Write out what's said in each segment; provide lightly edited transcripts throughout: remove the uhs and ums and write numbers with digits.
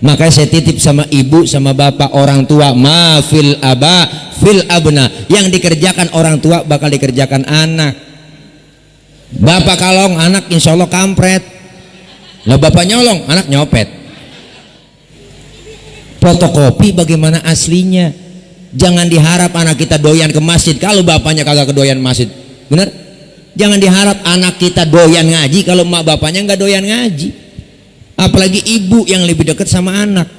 Makanya saya titip sama ibu sama bapak orang tua, ma fil aba fil abna, yang dikerjakan orang tua bakal dikerjakan anak. Bapak kalong, anak insya Allah kampret. Lah bapak nyolong, anak nyopet. Fotokopi bagaimana aslinya. Jangan diharap anak kita doyan ke masjid kalau bapaknya kagak kedoyan masjid. Benar? Jangan diharap anak kita doyan ngaji kalau mak bapaknya nggak doyan ngaji. Apalagi ibu yang lebih dekat sama anak,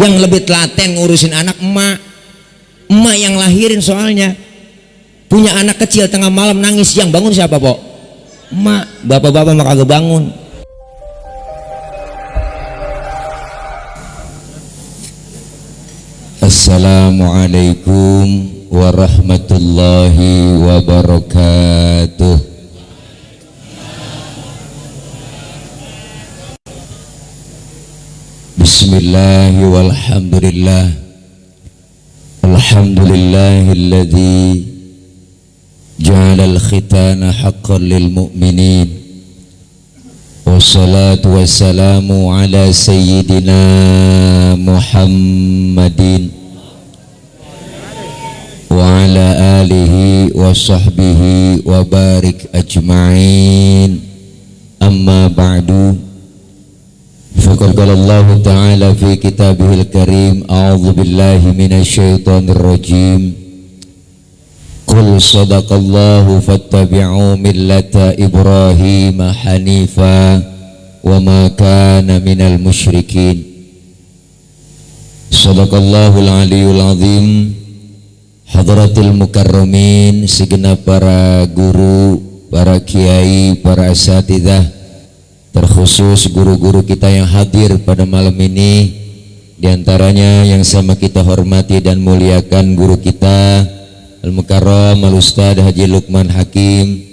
yang lebih telaten ngurusin anak, emak yang lahirin. Soalnya punya anak kecil tengah malam nangis, yang bangun siapa, Pok? Emak. Bapak-bapak mah kagak bangun. Assalamualaikum warahmatullahi wabarakatuh. Bismillahi walhamdulillah. Alhamdulillahilladzi ja'ala al-khitana haqqan lil mu'minin. Wassalatu wassalamu ala sayyidina Muhammadin wa ala alihi wa sahbihi wa barik ajma'in. Amma ba'du. Faqad qala Allah Ta'ala fi kitabihil karim, a'udzu billahi minasyaitonir rajim. Qul sadaqallahu fattabi'u millata Ibrahim hanifa wa ma kana minal musyrikin. Sadaqallahul aliyul azim. Hadratil mukarramin, segenap para guru, para kiai, para asatidzah, terkhusus guru-guru kita yang hadir pada malam ini. Di antaranya yang sama kita hormati dan muliakan guru kita Al-Mukarram Al-Ustadz Haji Luqman Hakim,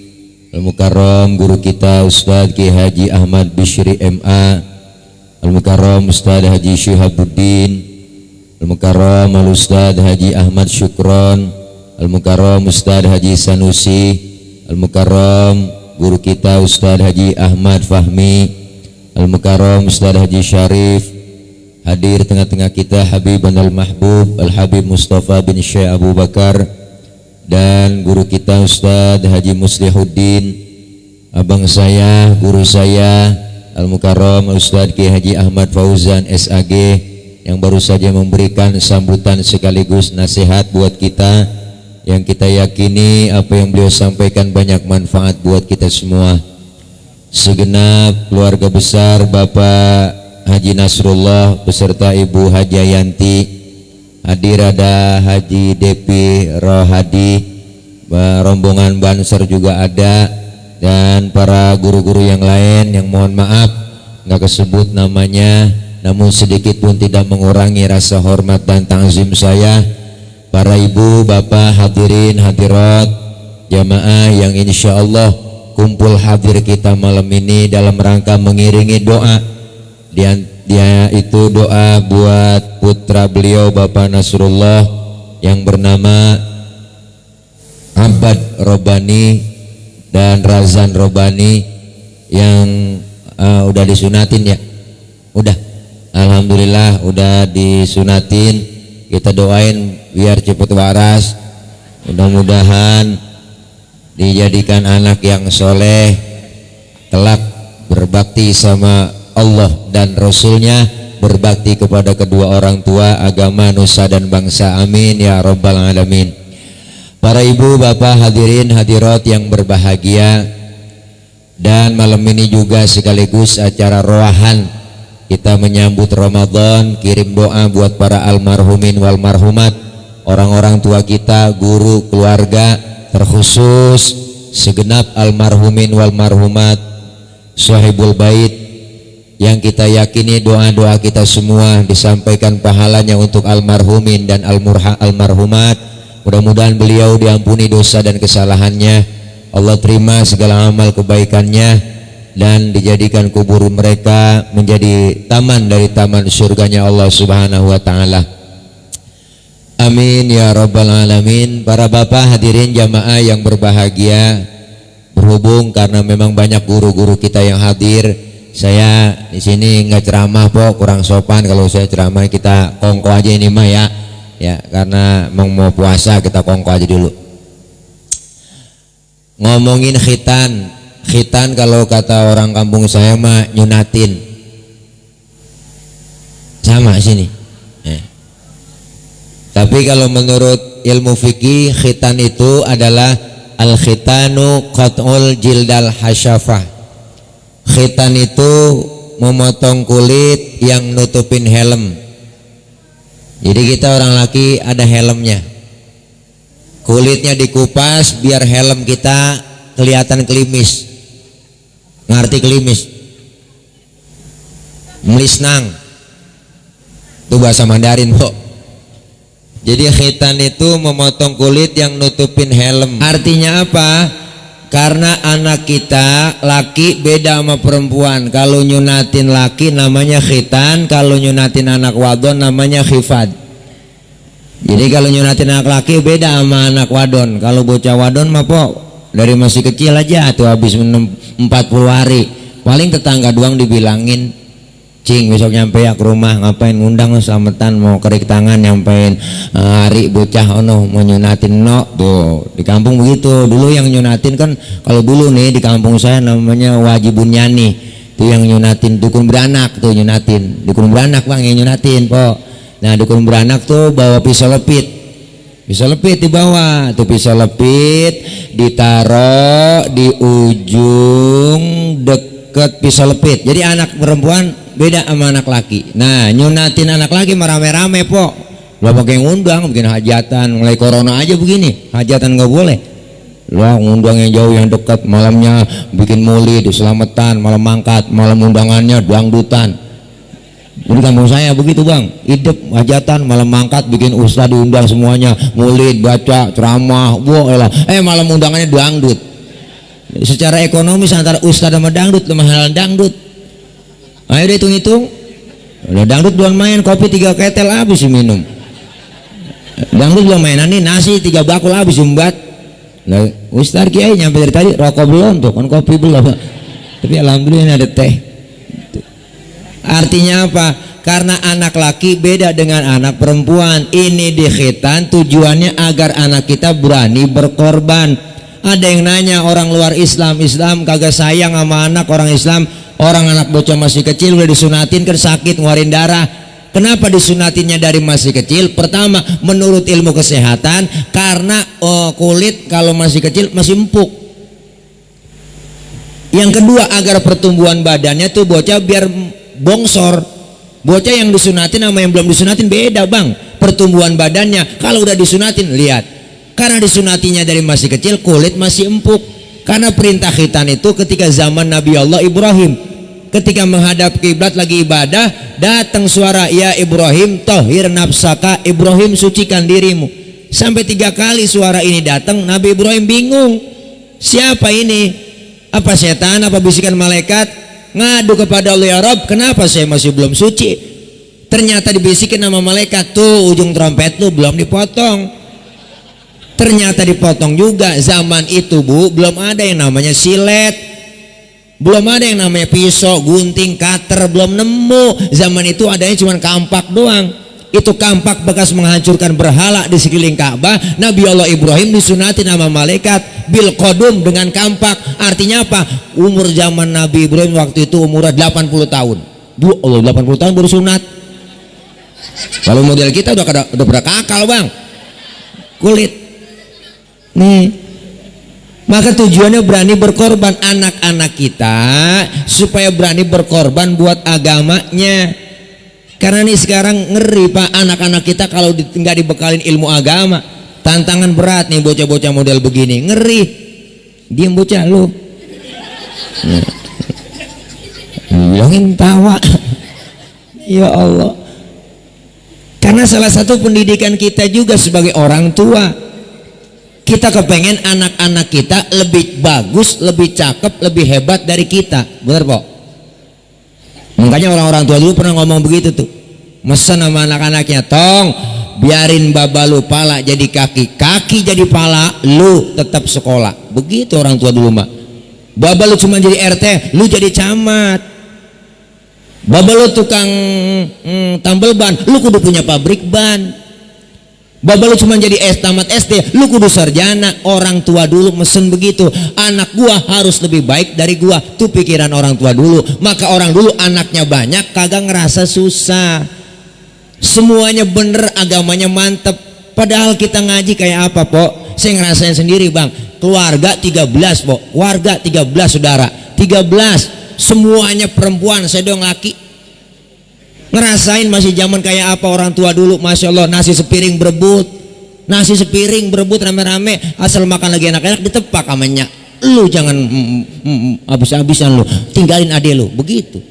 Al-Mukarram guru kita Ustadz Ki Haji Ahmad Bishri MA, Al-Mukarram Ustadz Haji Syihabuddin, Al-Mukarram Al-Ustadz Haji Ahmad Syukron, Al-Mukarram Ustadz Haji Sanusi, Al-Mukarram guru kita Ustadz Haji Ahmad Fahmi, Al-Mukarram Ustadz Haji Syarif. Hadir tengah-tengah kita Habib Al-Mahbub Al-Habib Mustafa bin Syekh Abu Bakar, dan guru kita Ustadz Haji Muslihuddin, abang saya, guru saya Al-Mukarram Ustadz Ki Haji Ahmad Fauzan SAG, yang baru saja memberikan sambutan sekaligus nasihat buat kita, yang kita yakini apa yang beliau sampaikan banyak manfaat buat kita semua. Segenap keluarga besar Bapak Haji Nasrullah beserta Ibu Hajayanti, hadir ada Haji Depi Rohadi, rombongan Banser juga ada, dan para guru-guru yang lain yang mohon maaf nggak kesebut namanya, namun sedikit pun tidak mengurangi rasa hormat dan ta'zim saya. Para ibu, bapak, hadirin, hadirat, jamaah yang insya Allah kumpul hadir kita malam ini dalam rangka mengiringi doa. Dia itu doa buat putra beliau Bapak Nasrullah yang bernama Abad Robani dan Razan Robani yang udah disunatin ya. Udah, alhamdulillah udah disunatin. Kita doain biar cepat waras, mudah-mudahan dijadikan anak yang soleh, kelak berbakti sama Allah dan Rasulnya, berbakti kepada kedua orang tua, agama, nusa dan bangsa. Amin ya rabbal alamin. Para ibu, bapak, hadirin, hadirat yang berbahagia, dan malam ini juga sekaligus acara roahan kita menyambut Ramadan. Kirim doa buat para almarhumin wal marhumat, orang-orang tua kita, guru, keluarga, terkhusus segenap almarhumin wal marhumat sahibul bait, yang kita yakini doa-doa kita semua disampaikan pahalanya untuk almarhumin dan almarhumat. Mudah-mudahan beliau diampuni dosa dan kesalahannya, Allah terima segala amal kebaikannya, dan dijadikan kubur mereka menjadi taman dari taman surganya Allah Subhanahu wa ta'ala. Amin ya rabbal alamin. Para bapak, hadirin jamaah yang berbahagia, berhubung karena memang banyak guru-guru kita yang hadir, saya di sini nggak ceramah po, kurang sopan kalau saya ceramah. Kita kongko aja ini mah ya, ya karena mau puasa kita kongko aja dulu. Ngomongin khitan, khitan kalau kata orang kampung saya mah nyunatin, sama sini. Tapi kalau menurut ilmu fikih khitan itu adalah al khitanu qat'ul jildal hasyafah. Khitan itu memotong kulit yang nutupin helm. Jadi kita orang laki ada helmnya, kulitnya dikupas biar helm kita kelihatan klimis. Ngerti klimis? Melisnang itu bahasa Mandarin kok. Jadi khitan itu memotong kulit yang nutupin helm. Artinya apa? Karena anak kita laki beda sama perempuan. Kalau nyunatin laki namanya khitan, kalau nyunatin anak wadon namanya khifad. Jadi kalau nyunatin anak laki beda sama anak wadon. Kalau bocah wadon mah po dari masih kecil aja tuh habis 40 hari. Paling tetangga doang dibilangin, cing besok nyampe ya ke rumah, ngapain ngundang lo selamatan mau kerik tangan nyampein hari bocah ono mau nyunatin no. Tuh di kampung begitu dulu. Yang nyunatin kan kalau dulu nih di kampung saya namanya wajibun nyani, tuh yang nyunatin dukun beranak, tuh nyunatin dukun beranak bang yang nyunatin po. Nah dukun beranak tuh bawa pisau lepit, pisau lepit dibawa, tuh pisau lepit ditaro di ujung deket pisau lepit. Jadi anak perempuan beda sama anak laki. Nah nyunatin anak laki merame-rame po, lo pakai ngundang bikin hajatan. Mulai corona aja begini hajatan nggak boleh, lo ngundang yang jauh yang dekat. Malamnya bikin maulid selamatan, malam mangkat, malam undangannya dangdutan. Jadi kampung saya begitu bang, hidup hajatan malam mangkat bikin ustaz diundang semuanya, maulid baca ceramah, wah malam undangannya dangdut. Secara ekonomis antara ustaz sama dangdut lebih mahal dangdut. Ayo deh hitung-hitung, udah dangdut belum main kopi 3 ketel habis minum. Dangdut belum mainan nih nasi 3 bakul habis jembat. Nah, Ustaz Kiai nyampe dari tadi rokok belum tuh, kan kopi belum. Tapi alhamdulillah ada teh. Artinya apa? Karena anak laki beda dengan anak perempuan. Ini di khitan tujuannya agar anak kita berani berkorban. Ada yang nanya orang luar Islam kagak sayang sama anak orang Islam. Orang anak bocah masih kecil udah disunatin kan sakit ngeluarin darah. Kenapa disunatinnya dari masih kecil? Pertama menurut ilmu kesehatan karena kulit kalau masih kecil masih empuk. Yang kedua agar pertumbuhan badannya tuh bocah biar bongsor. Bocah yang disunatin sama yang belum disunatin beda bang pertumbuhan badannya. Kalau udah disunatin lihat, karena disunatinya dari masih kecil kulit masih empuk. Karena perintah khitan itu ketika zaman Nabi Allah Ibrahim, ketika menghadap kiblat lagi ibadah, datang suara ya Ibrahim tahhir nafsaka, Ibrahim sucikan dirimu. Sampai 3 kali suara ini datang, Nabi Ibrahim bingung, siapa ini? Apa setan? Apa bisikan malaikat? Ngadu kepada Allah, ya Rabb kenapa saya masih belum suci? Ternyata dibisikin nama malaikat, tuh ujung trompet lu belum dipotong. Ternyata dipotong juga. Zaman itu bu belum ada yang namanya silet, belum ada yang namanya pisau, gunting, cutter, belum nemu. Zaman itu adanya cuma kampak doang. Itu kampak bekas menghancurkan berhala di sekeliling Ka'bah. Nabi Allah Ibrahim disunatin sama malaikat bil qadum dengan kampak. Artinya apa? Umur zaman Nabi Ibrahim waktu itu umurnya 80 tahun. Bu Allah 80 tahun baru sunat. Kalau model kita udah pada kakal bang kulit nih. Maka tujuannya berani berkorban anak-anak kita supaya berani berkorban buat agamanya. Karena nih sekarang ngeri pak, anak-anak kita kalau nggak dibekalin ilmu agama tantangan berat nih. Bocah-bocah model begini ngeri. Diam bocah lu, bilangin tawa. Ya Allah. Karena salah satu pendidikan kita juga sebagai orang tua, kita kepengen anak-anak kita lebih bagus, lebih cakep, lebih hebat dari kita. Bener kok? Makanya orang-orang tua dulu pernah ngomong begitu tuh, mesen sama anak-anaknya, tong biarin baba lu pala jadi kaki, kaki jadi pala, lu tetap sekolah. Begitu orang tua dulu mbak. Baba lu cuma jadi RT, lu jadi camat. Bapak lu tukang tambal ban, lu kudu punya pabrik ban. Bapak lu cuma jadi tamat SD, lu kudu sarjana. Orang tua dulu mesen begitu. Anak gua harus lebih baik dari gua. Tuh pikiran orang tua dulu. Maka orang dulu anaknya banyak kagak ngerasa susah. Semuanya bener, agamanya mantep. Padahal kita ngaji kayak apa, Pok? Saya ngerasain sendiri, Bang. Keluarga 13, Pok. Warga 13 saudara. 13. Semuanya perempuan, saya dong laki. Ngerasain masih zaman kayak apa orang tua dulu. Masya Allah, nasi sepiring berebut rame-rame. Asal makan lagi enak-enak ditepak amanya. Lu jangan habis-habisan lu, tinggalin adek lu. Begitu.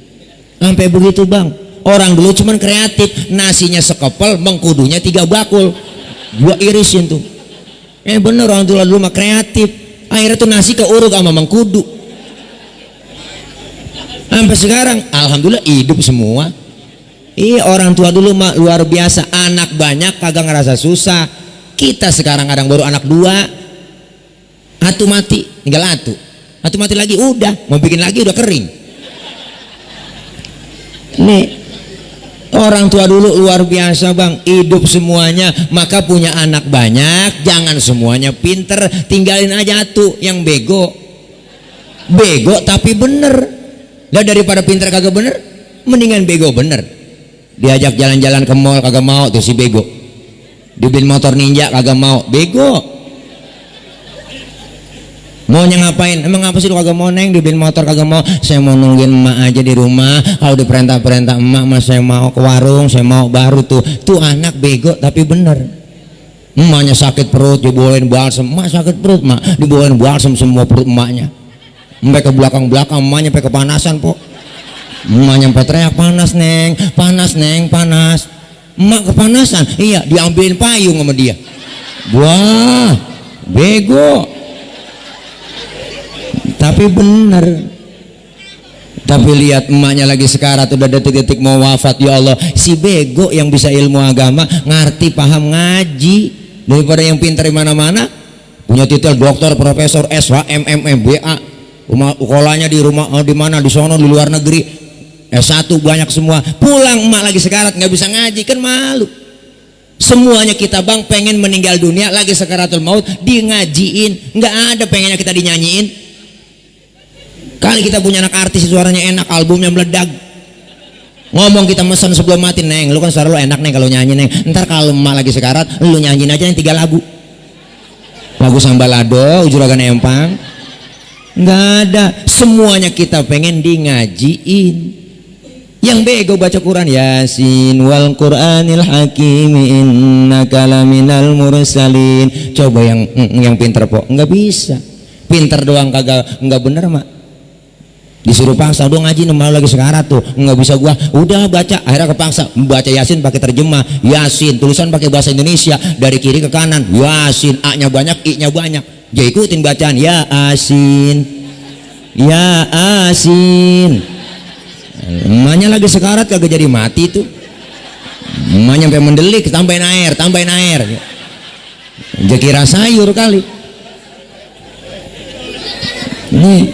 Sampai begitu, Bang. Orang dulu cuman kreatif. Nasinya sekepel, mengkudunya 3 bakul. Gua irisin tuh. Bener, orang tua dulu mah kreatif. Akhirnya tuh nasi keuruk sama mengkudu. Sampai sekarang alhamdulillah hidup semua. Iya, orang tua dulu mah luar biasa. Anak banyak kagak ngerasa susah. Kita sekarang kadang baru anak 2, atu mati, tinggal atu mati lagi, udah mau bikin lagi udah kering. Nih, orang tua dulu luar biasa, Bang. Hidup semuanya. Maka punya anak banyak, jangan semuanya pinter. Tinggalin aja tuh yang bego tapi bener. Lah daripada pinter kagak bener, mendingan bego bener. Diajak jalan-jalan ke mall kagak mau tuh si bego. Dibeliin motor ninja kagak mau, bego. Maunya ngapain? Emang apa sih lu kagak mau, Neng? Dibeliin motor kagak mau. Saya mau nungguin emak aja di rumah. Kalau diperintah-perintah emak mah saya mau ke warung, saya mau baru tuh. Tuh anak bego tapi bener. Emaknya sakit perut dibawain balsem. Emak sakit perut, Mak, dibawain balsem semua perut emaknya. Sampai ke belakang-belakang, emaknya sampai kepanasan, Pok. Emaknya sampai teriak, panas Neng, panas. Emak kepanasan, iya, diambilin payung sama dia. Wah, bego. Tapi bener. Tapi lihat emaknya lagi sekarat, udah detik-detik mau wafat. Ya Allah, si bego yang bisa ilmu agama, ngerti, paham, ngaji, daripada yang pintar di mana-mana, punya titel dokter, profesor, SH, MM, BA. Rumah ukolanya di rumah di mana, di sono, di luar negeri, S1 banyak semua. Pulang emak lagi sekarat nggak bisa ngaji, kan malu. Semuanya kita, Bang, pengen meninggal dunia lagi sekaratul maut di ngajiin. Nggak ada pengennya kita dinyanyiin. Kali kita punya anak artis suaranya enak, albumnya meledak, ngomong kita mesen sebelum mati, Neng, lu kan suara lu enak, Neng, kalau nyanyi, Neng. Ntar kalau emak lagi sekarat, lu nyanyiin aja yang 3 lagu Sambalado, Juragan Empang. Nggak ada. Semuanya kita pengen di ngajiin. Yang bego baca Quran, Yasin wal Qur'anil Hakim innaka laminal mursalin. Coba yang pinter, Pok, nggak bisa. Pinter doang kagak, nggak bener, Mak. Disuruh paksa, dong ngaji malu lagi sekarat tuh, nggak bisa gua. Udah baca, akhirnya kepaksa baca Yasin pakai terjemah. Yasin tulisan pakai bahasa Indonesia dari kiri ke kanan. Yasin, A-nya banyak, I-nya banyak. Dia ikutin bacaan, ya asin. Emaknya lagi sekarat kagak jadi mati tuh. Emaknya sampai mendelik, tambahin air. Dia kira sayur kali. Nih,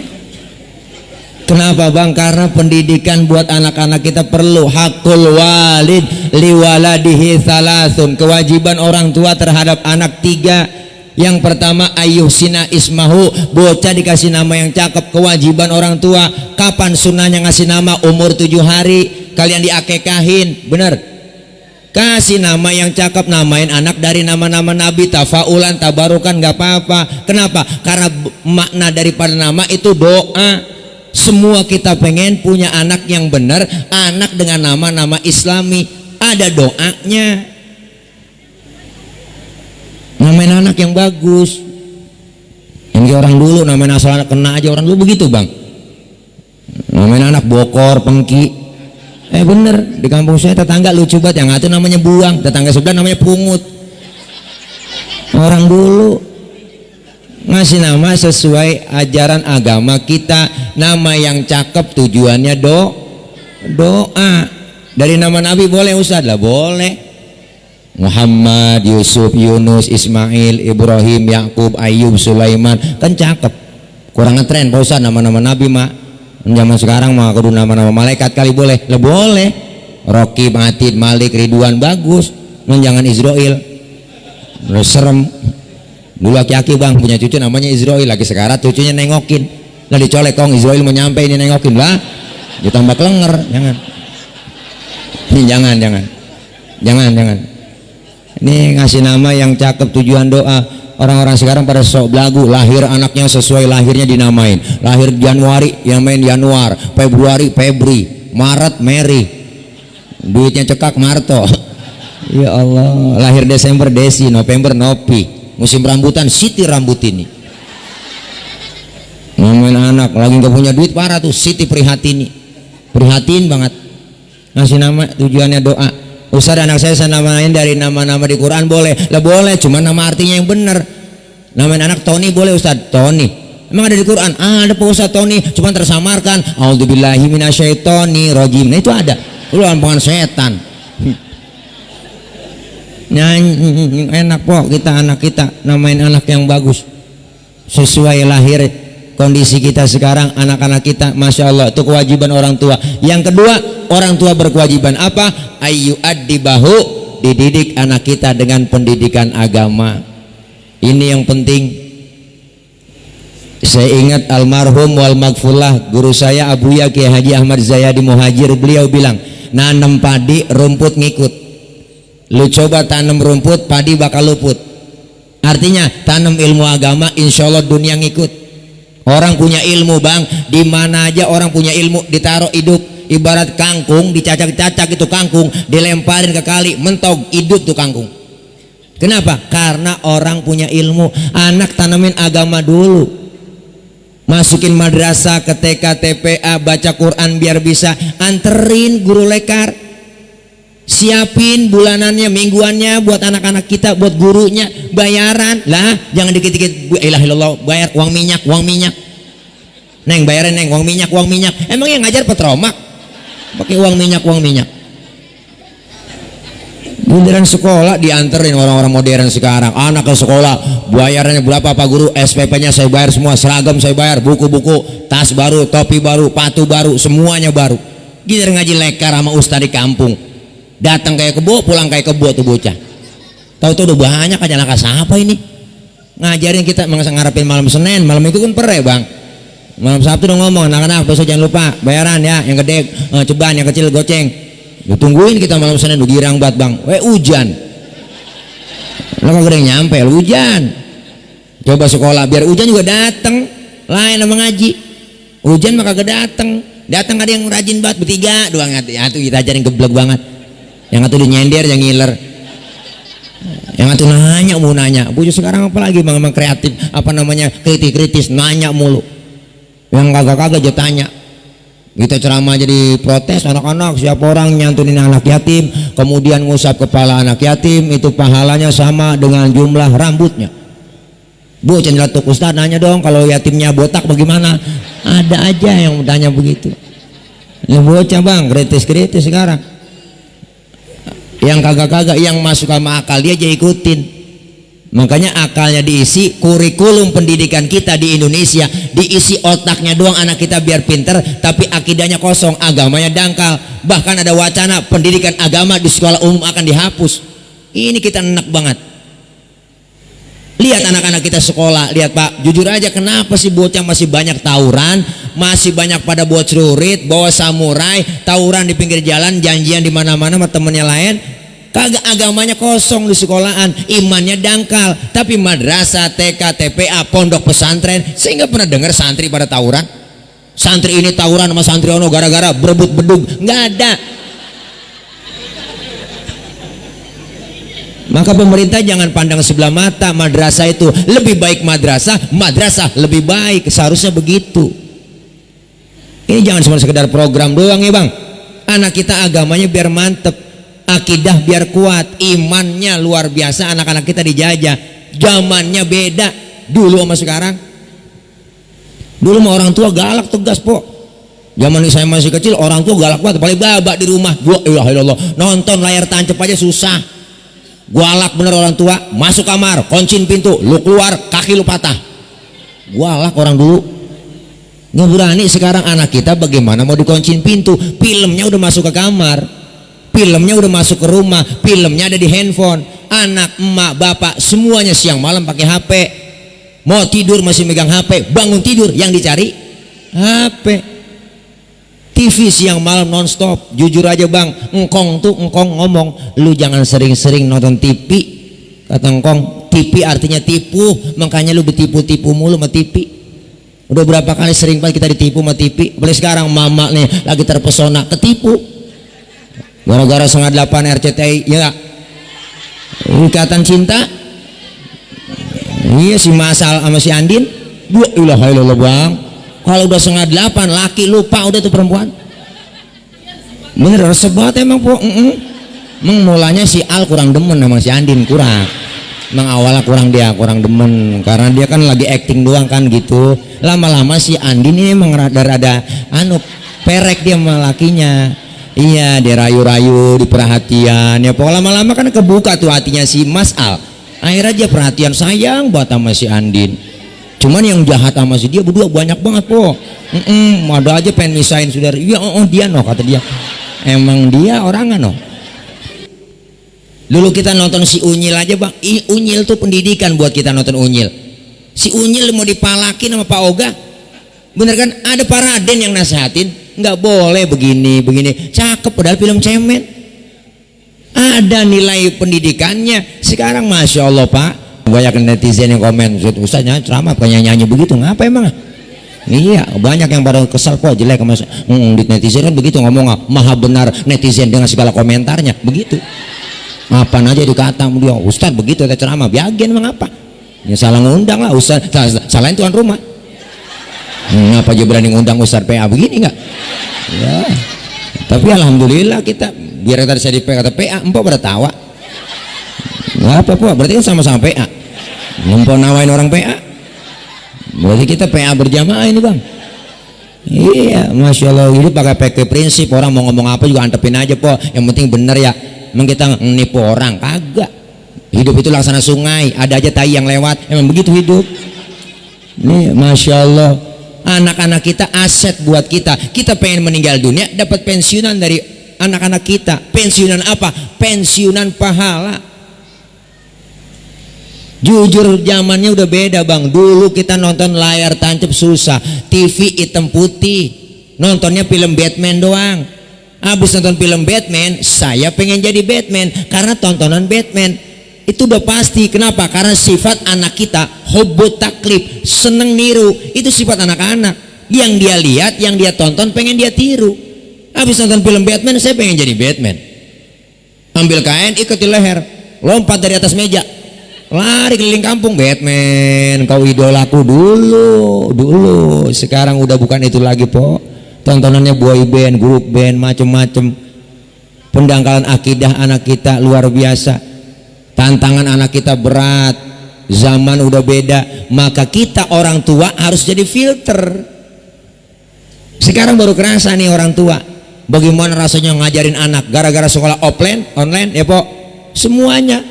kenapa, Bang? Karena pendidikan buat anak-anak kita perlu. Hakul walid liwaladihi salasun. Kewajiban orang tua terhadap anak 3. Yang pertama, ayyuhsina ismahu, bocah dikasih nama yang cakep. Kewajiban orang tua. Kapan sunnahnya ngasih nama? Umur 7 hari kalian diakekahin, bener. Kasih nama yang cakep, namain anak dari nama-nama Nabi, tafaulan, tabarukan, nggak apa-apa. Kenapa? Karena makna daripada nama itu doa. Semua kita pengen punya anak yang benar, anak dengan nama-nama Islami, ada doanya. Namain anak yang bagus. Yang orang dulu namain asal anak kena aja, orang dulu begitu, Bang. Namain anak Bokor, Pengki. Bener, di kampung saya tetangga lucu banget, yang satu namanya Buang, tetangga sebelah namanya Pungut. Orang dulu ngasih nama sesuai ajaran agama kita. Nama yang cakep tujuannya doa. Dari nama Nabi boleh, Ustaz? Lah boleh. Muhammad, Yusuf, Yunus, Ismail, Ibrahim, Yakub, Ayub, Sulaiman, kan cakep. Kurang ngetren, Pak Ustaz, nama-nama Nabi, Mak. Zaman sekarang mah kudu nama-nama malaikat kali boleh. Lah boleh. Rocky, Atid, Malik, Ridwan bagus. Jangan Israel. Serem. Dulu aki-aki bang punya cucu namanya Israel, lagi sekarat cucunya nengokin. Lah dicolek kong Israel mau nyampe ini nengokin lah. Ditambah kelenger, jangan. Ini jangan. Ini ngasih nama yang cakep tujuan doa. Orang-orang sekarang pada sok belagu, lahir anaknya sesuai lahirnya dinamain. Lahir Januari yang main Januar, Februari Febri, Maret Mary. Duitnya cekak Marto. Ya Allah, lahir Desember Desi, November Nopi, musim rambutan Siti Rambutini. Ngomongin anak lagi nggak punya duit parah tuh, Siti Prihatini, prihatin banget. Ngasih nama tujuannya doa. Ustaz, anak saya namain dari nama-nama di Quran boleh? Lah boleh, cuma nama artinya yang benar. Namain anak Tony boleh Ustaz? Tony emang ada di Quran? Ada Pak Ustaz Tony, cuma tersamarkan. A'udzubillahi minasyaitonirrajim. Nah itu ada. Lu bukan setan. Nyanyi enak kok kita, anak kita namain anak yang bagus sesuai lahir kondisi kita sekarang. Anak-anak kita Masya Allah, itu kewajiban orang tua. Yang kedua, orang tua berkewajiban apa? Ayu addibahu, dididik anak kita dengan pendidikan agama. Ini yang penting. Saya ingat almarhum wal magfurlah guru saya Abuya Kiai Haji Ahmad Zayadi Muhajir, beliau bilang nanam padi rumput ngikut. Lu coba tanam rumput, padi bakal luput. Artinya tanam ilmu agama, insya Allah dunia ngikut. Orang punya ilmu bang, di mana aja orang punya ilmu ditaruh hidup. Ibarat kangkung, dicacak-cacak itu kangkung, dilemparin ke kali, mentog hidup tuh kangkung. Kenapa? Karena orang punya ilmu. Anak tanamin agama dulu. Masukin madrasah ke TK, TPA, baca Quran biar bisa. Anterin guru lekar. Siapin bulanannya, mingguannya buat anak-anak kita, buat gurunya, bayaran lah, jangan dikit-dikit ilah bayar uang minyak, neng bayarin neng uang minyak, emang yang ngajar petromak pakai uang minyak. Beneran sekolah dianterin orang-orang modern sekarang, anak ke sekolah bayarannya berapa Pak Guru, SPP-nya saya bayar semua, seragam saya bayar, buku-buku, tas baru, topi baru, patu baru, semuanya baru. Giliran ngaji lekar sama ustaz di kampung, datang kayak kebo, pulang kayak kebo tuh bocah. Tahu-tahu udah banyak aja anak siapa ini ngajarin kita, ngarepin malam Senin, malam itu kan pere bang. Malam Sabtu udah ngomong, anak-anak besok jangan lupa bayaran ya, yang gede ceban, yang kecil goceng. Tungguin kita malam Senin, udah girang banget bang. Hujan, lo kagak nyampe, hujan. Coba sekolah biar hujan juga datang, lain sama ngaji. Hujan mah kagak datang ada yang rajin banget bertiga doang, itu kita ajarin geblek banget. Yang satu nyender, yang ngiler, yang satu nanya, bocah sekarang apalagi bang, emang kreatif, apa namanya, kritis nanya mulu, yang kagak aja tanya. Kita ceramah jadi protes, anak-anak siapa orang nyantunin anak yatim kemudian ngusap kepala anak yatim itu pahalanya sama dengan jumlah rambutnya. Bocah nyeletuk, Ustaz nanya dong kalau yatimnya botak bagaimana? Ada aja yang tanya begitu. Ya bocah bang, kritis sekarang. Yang kagak-kagak, yang masuk sama akal dia aja ikutin. Makanya akalnya diisi, kurikulum pendidikan kita di Indonesia diisi otaknya doang anak kita biar pinter, tapi akidahnya kosong, agamanya dangkal. Bahkan ada wacana pendidikan agama di sekolah umum akan dihapus. Ini kita enak banget. Lihat anak-anak kita sekolah, lihat Pak, jujur aja kenapa sih bocah masih banyak tawuran, masih banyak pada buat celurit, bawa samurai, tawuran di pinggir jalan, janjian di mana-mana sama temennya lain. Kagak, agamanya kosong di sekolahan, imannya dangkal. Tapi madrasah, TK, TPA, pondok pesantren, saya nggak pernah dengar santri pada tawuran. Santri ini tawuran sama santri ono gara-gara berebut bedug, nggak ada. Maka pemerintah jangan pandang sebelah mata, madrasah itu lebih baik madrasah lebih baik, seharusnya begitu. Ini jangan cuma sekedar program doang ya bang. Anak kita agamanya biar mantep, akidah biar kuat, imannya luar biasa. Anak-anak kita dijajah, zamannya beda dulu sama sekarang. Dulu mah orang tua galak tegas po. Zaman saya masih kecil orang tua galak banget, paling babak di rumah. Nonton layar tancap aja susah. Galak bener orang tua, masuk kamar, kuncin pintu, lu keluar kaki lu patah. Galak orang dulu. Nggak berani sekarang anak kita, bagaimana mau dikunciin pintu? Filmnya udah masuk ke kamar, filmnya udah masuk ke rumah, filmnya ada di handphone. Anak, emak, bapak semuanya siang malam pakai HP. Mau tidur masih megang HP, bangun tidur yang dicari HP. TV siang malam nonstop. Jujur aja bang, engkong ngomong, lu jangan sering-sering nonton TV. Kata engkong, TV artinya tipu, makanya lu bertipu-tipu mulu sama TV. Udah berapa kali sering banget kita ditipu sama TV. Boleh sekarang mama nih lagi terpesona ketipu gara-gara 9:30 RCTI, ya Ikatan Cinta. Iya si Masal sama si Andin. Ilah bang, kalau udah 9:30 laki lupa udah tuh perempuan. Bener resep banget emang po. Mulanya si Al kurang demen sama si Andin, kurang. Emang awalnya kurang demen karena dia kan lagi acting doang kan gitu. Lama-lama si Andin ini emang rada-rada perek dia sama lakinya. Iya, dia rayu-rayu, diperhatian ya. Pokoknya lama-lama kan kebuka tuh hatinya si Mas Al. Akhirnya dia perhatian sayang buat sama si Andin. Cuman yang jahat sama si dia berdua banyak banget po. Ada aja pengen misahin saudara. Iya, dia kata dia. Emang dia orang Dulu kita nonton si Unyil aja bang. Unyil tuh pendidikan buat kita nonton Unyil. Si Unyil mau dipalakin sama Pak Oga, bener kan? Ada Pak Raden yang nasihatin, nggak boleh begini. Cakep padahal film cemen. Ada nilai pendidikannya. Sekarang masya Allah pak, banyak netizen yang komen, Ustaz ceramah kayak nyanyi begitu, ngapa emang? Iya, banyak yang pada kesal kok jelek sama netizen kan begitu ngomong, maha benar netizen dengan segala komentarnya begitu. Apa aja dikata dia, Ustaz begitu ada ceramah, biagen emang apa? Ya salah ngundang lah Ustaz, salahin tuan rumah. Ngapa aja berani ngundang Ustaz PA begini enggak? Ya. Tapi alhamdulillah kita biar tadi saya di PA kata PA, empok pada tawa. Ngapa po? Berarti kan sama-sama PA. Empok nawain orang PA. Berarti kita PA berjamaah ini bang. Iya, masya Allah. Ini pakai prinsip, orang mau ngomong apa juga antepin aja po. Yang penting bener ya. Emang kita nipu orang? Kagak. Hidup itu laksana sungai, ada aja tai yang lewat, emang begitu hidup. Nih masya Allah, anak-anak kita aset buat kita. Kita pengen meninggal dunia dapat pensiunan dari anak-anak kita. Pensiunan apa? Pensiunan pahala. Jujur zamannya udah beda bang. Dulu kita nonton layar tancap susah, TV hitam putih, nontonnya film Batman doang. Habis nonton film Batman, saya pengen jadi Batman karena tontonan Batman itu udah pasti. Kenapa? Karena sifat anak kita hobot taklif, seneng niru. Itu sifat anak-anak. Yang dia lihat, yang dia tonton pengen dia tiru. Habis nonton film Batman, saya pengen jadi Batman. Ambil kain, ikat di leher, lompat dari atas meja, lari keliling kampung. Batman, kau idolaku dulu. Sekarang udah bukan itu lagi po. Tontonannya boy band, grup band, macem-macem. Pendangkalan akidah anak kita luar biasa. Tantangan anak kita berat. Zaman udah beda. Maka kita orang tua harus jadi filter. Sekarang baru kerasa nih orang tua bagaimana rasanya ngajarin anak gara-gara sekolah offline, online ya po. Semuanya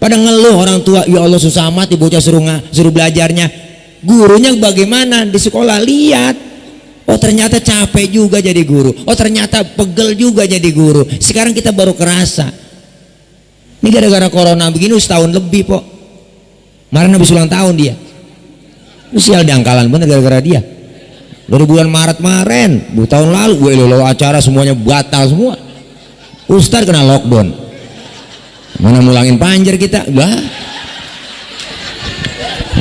pada ngeluh orang tua, ya Allah susah amat bocah suruh belajarnya. Gurunya bagaimana di sekolah? Lihat, oh ternyata capek juga jadi guru, oh ternyata pegel juga jadi guru. Sekarang kita baru kerasa. Ini gara-gara corona begini setahun lebih po. Kemarin habis ulang tahun dia. Sial dangkalan bener gara-gara dia. Dari bulan Maret kemarin, 2 tahun lalu gue lo acara semuanya batal semua. Ustaz kena lockdown. Mana mulangin panjer kita?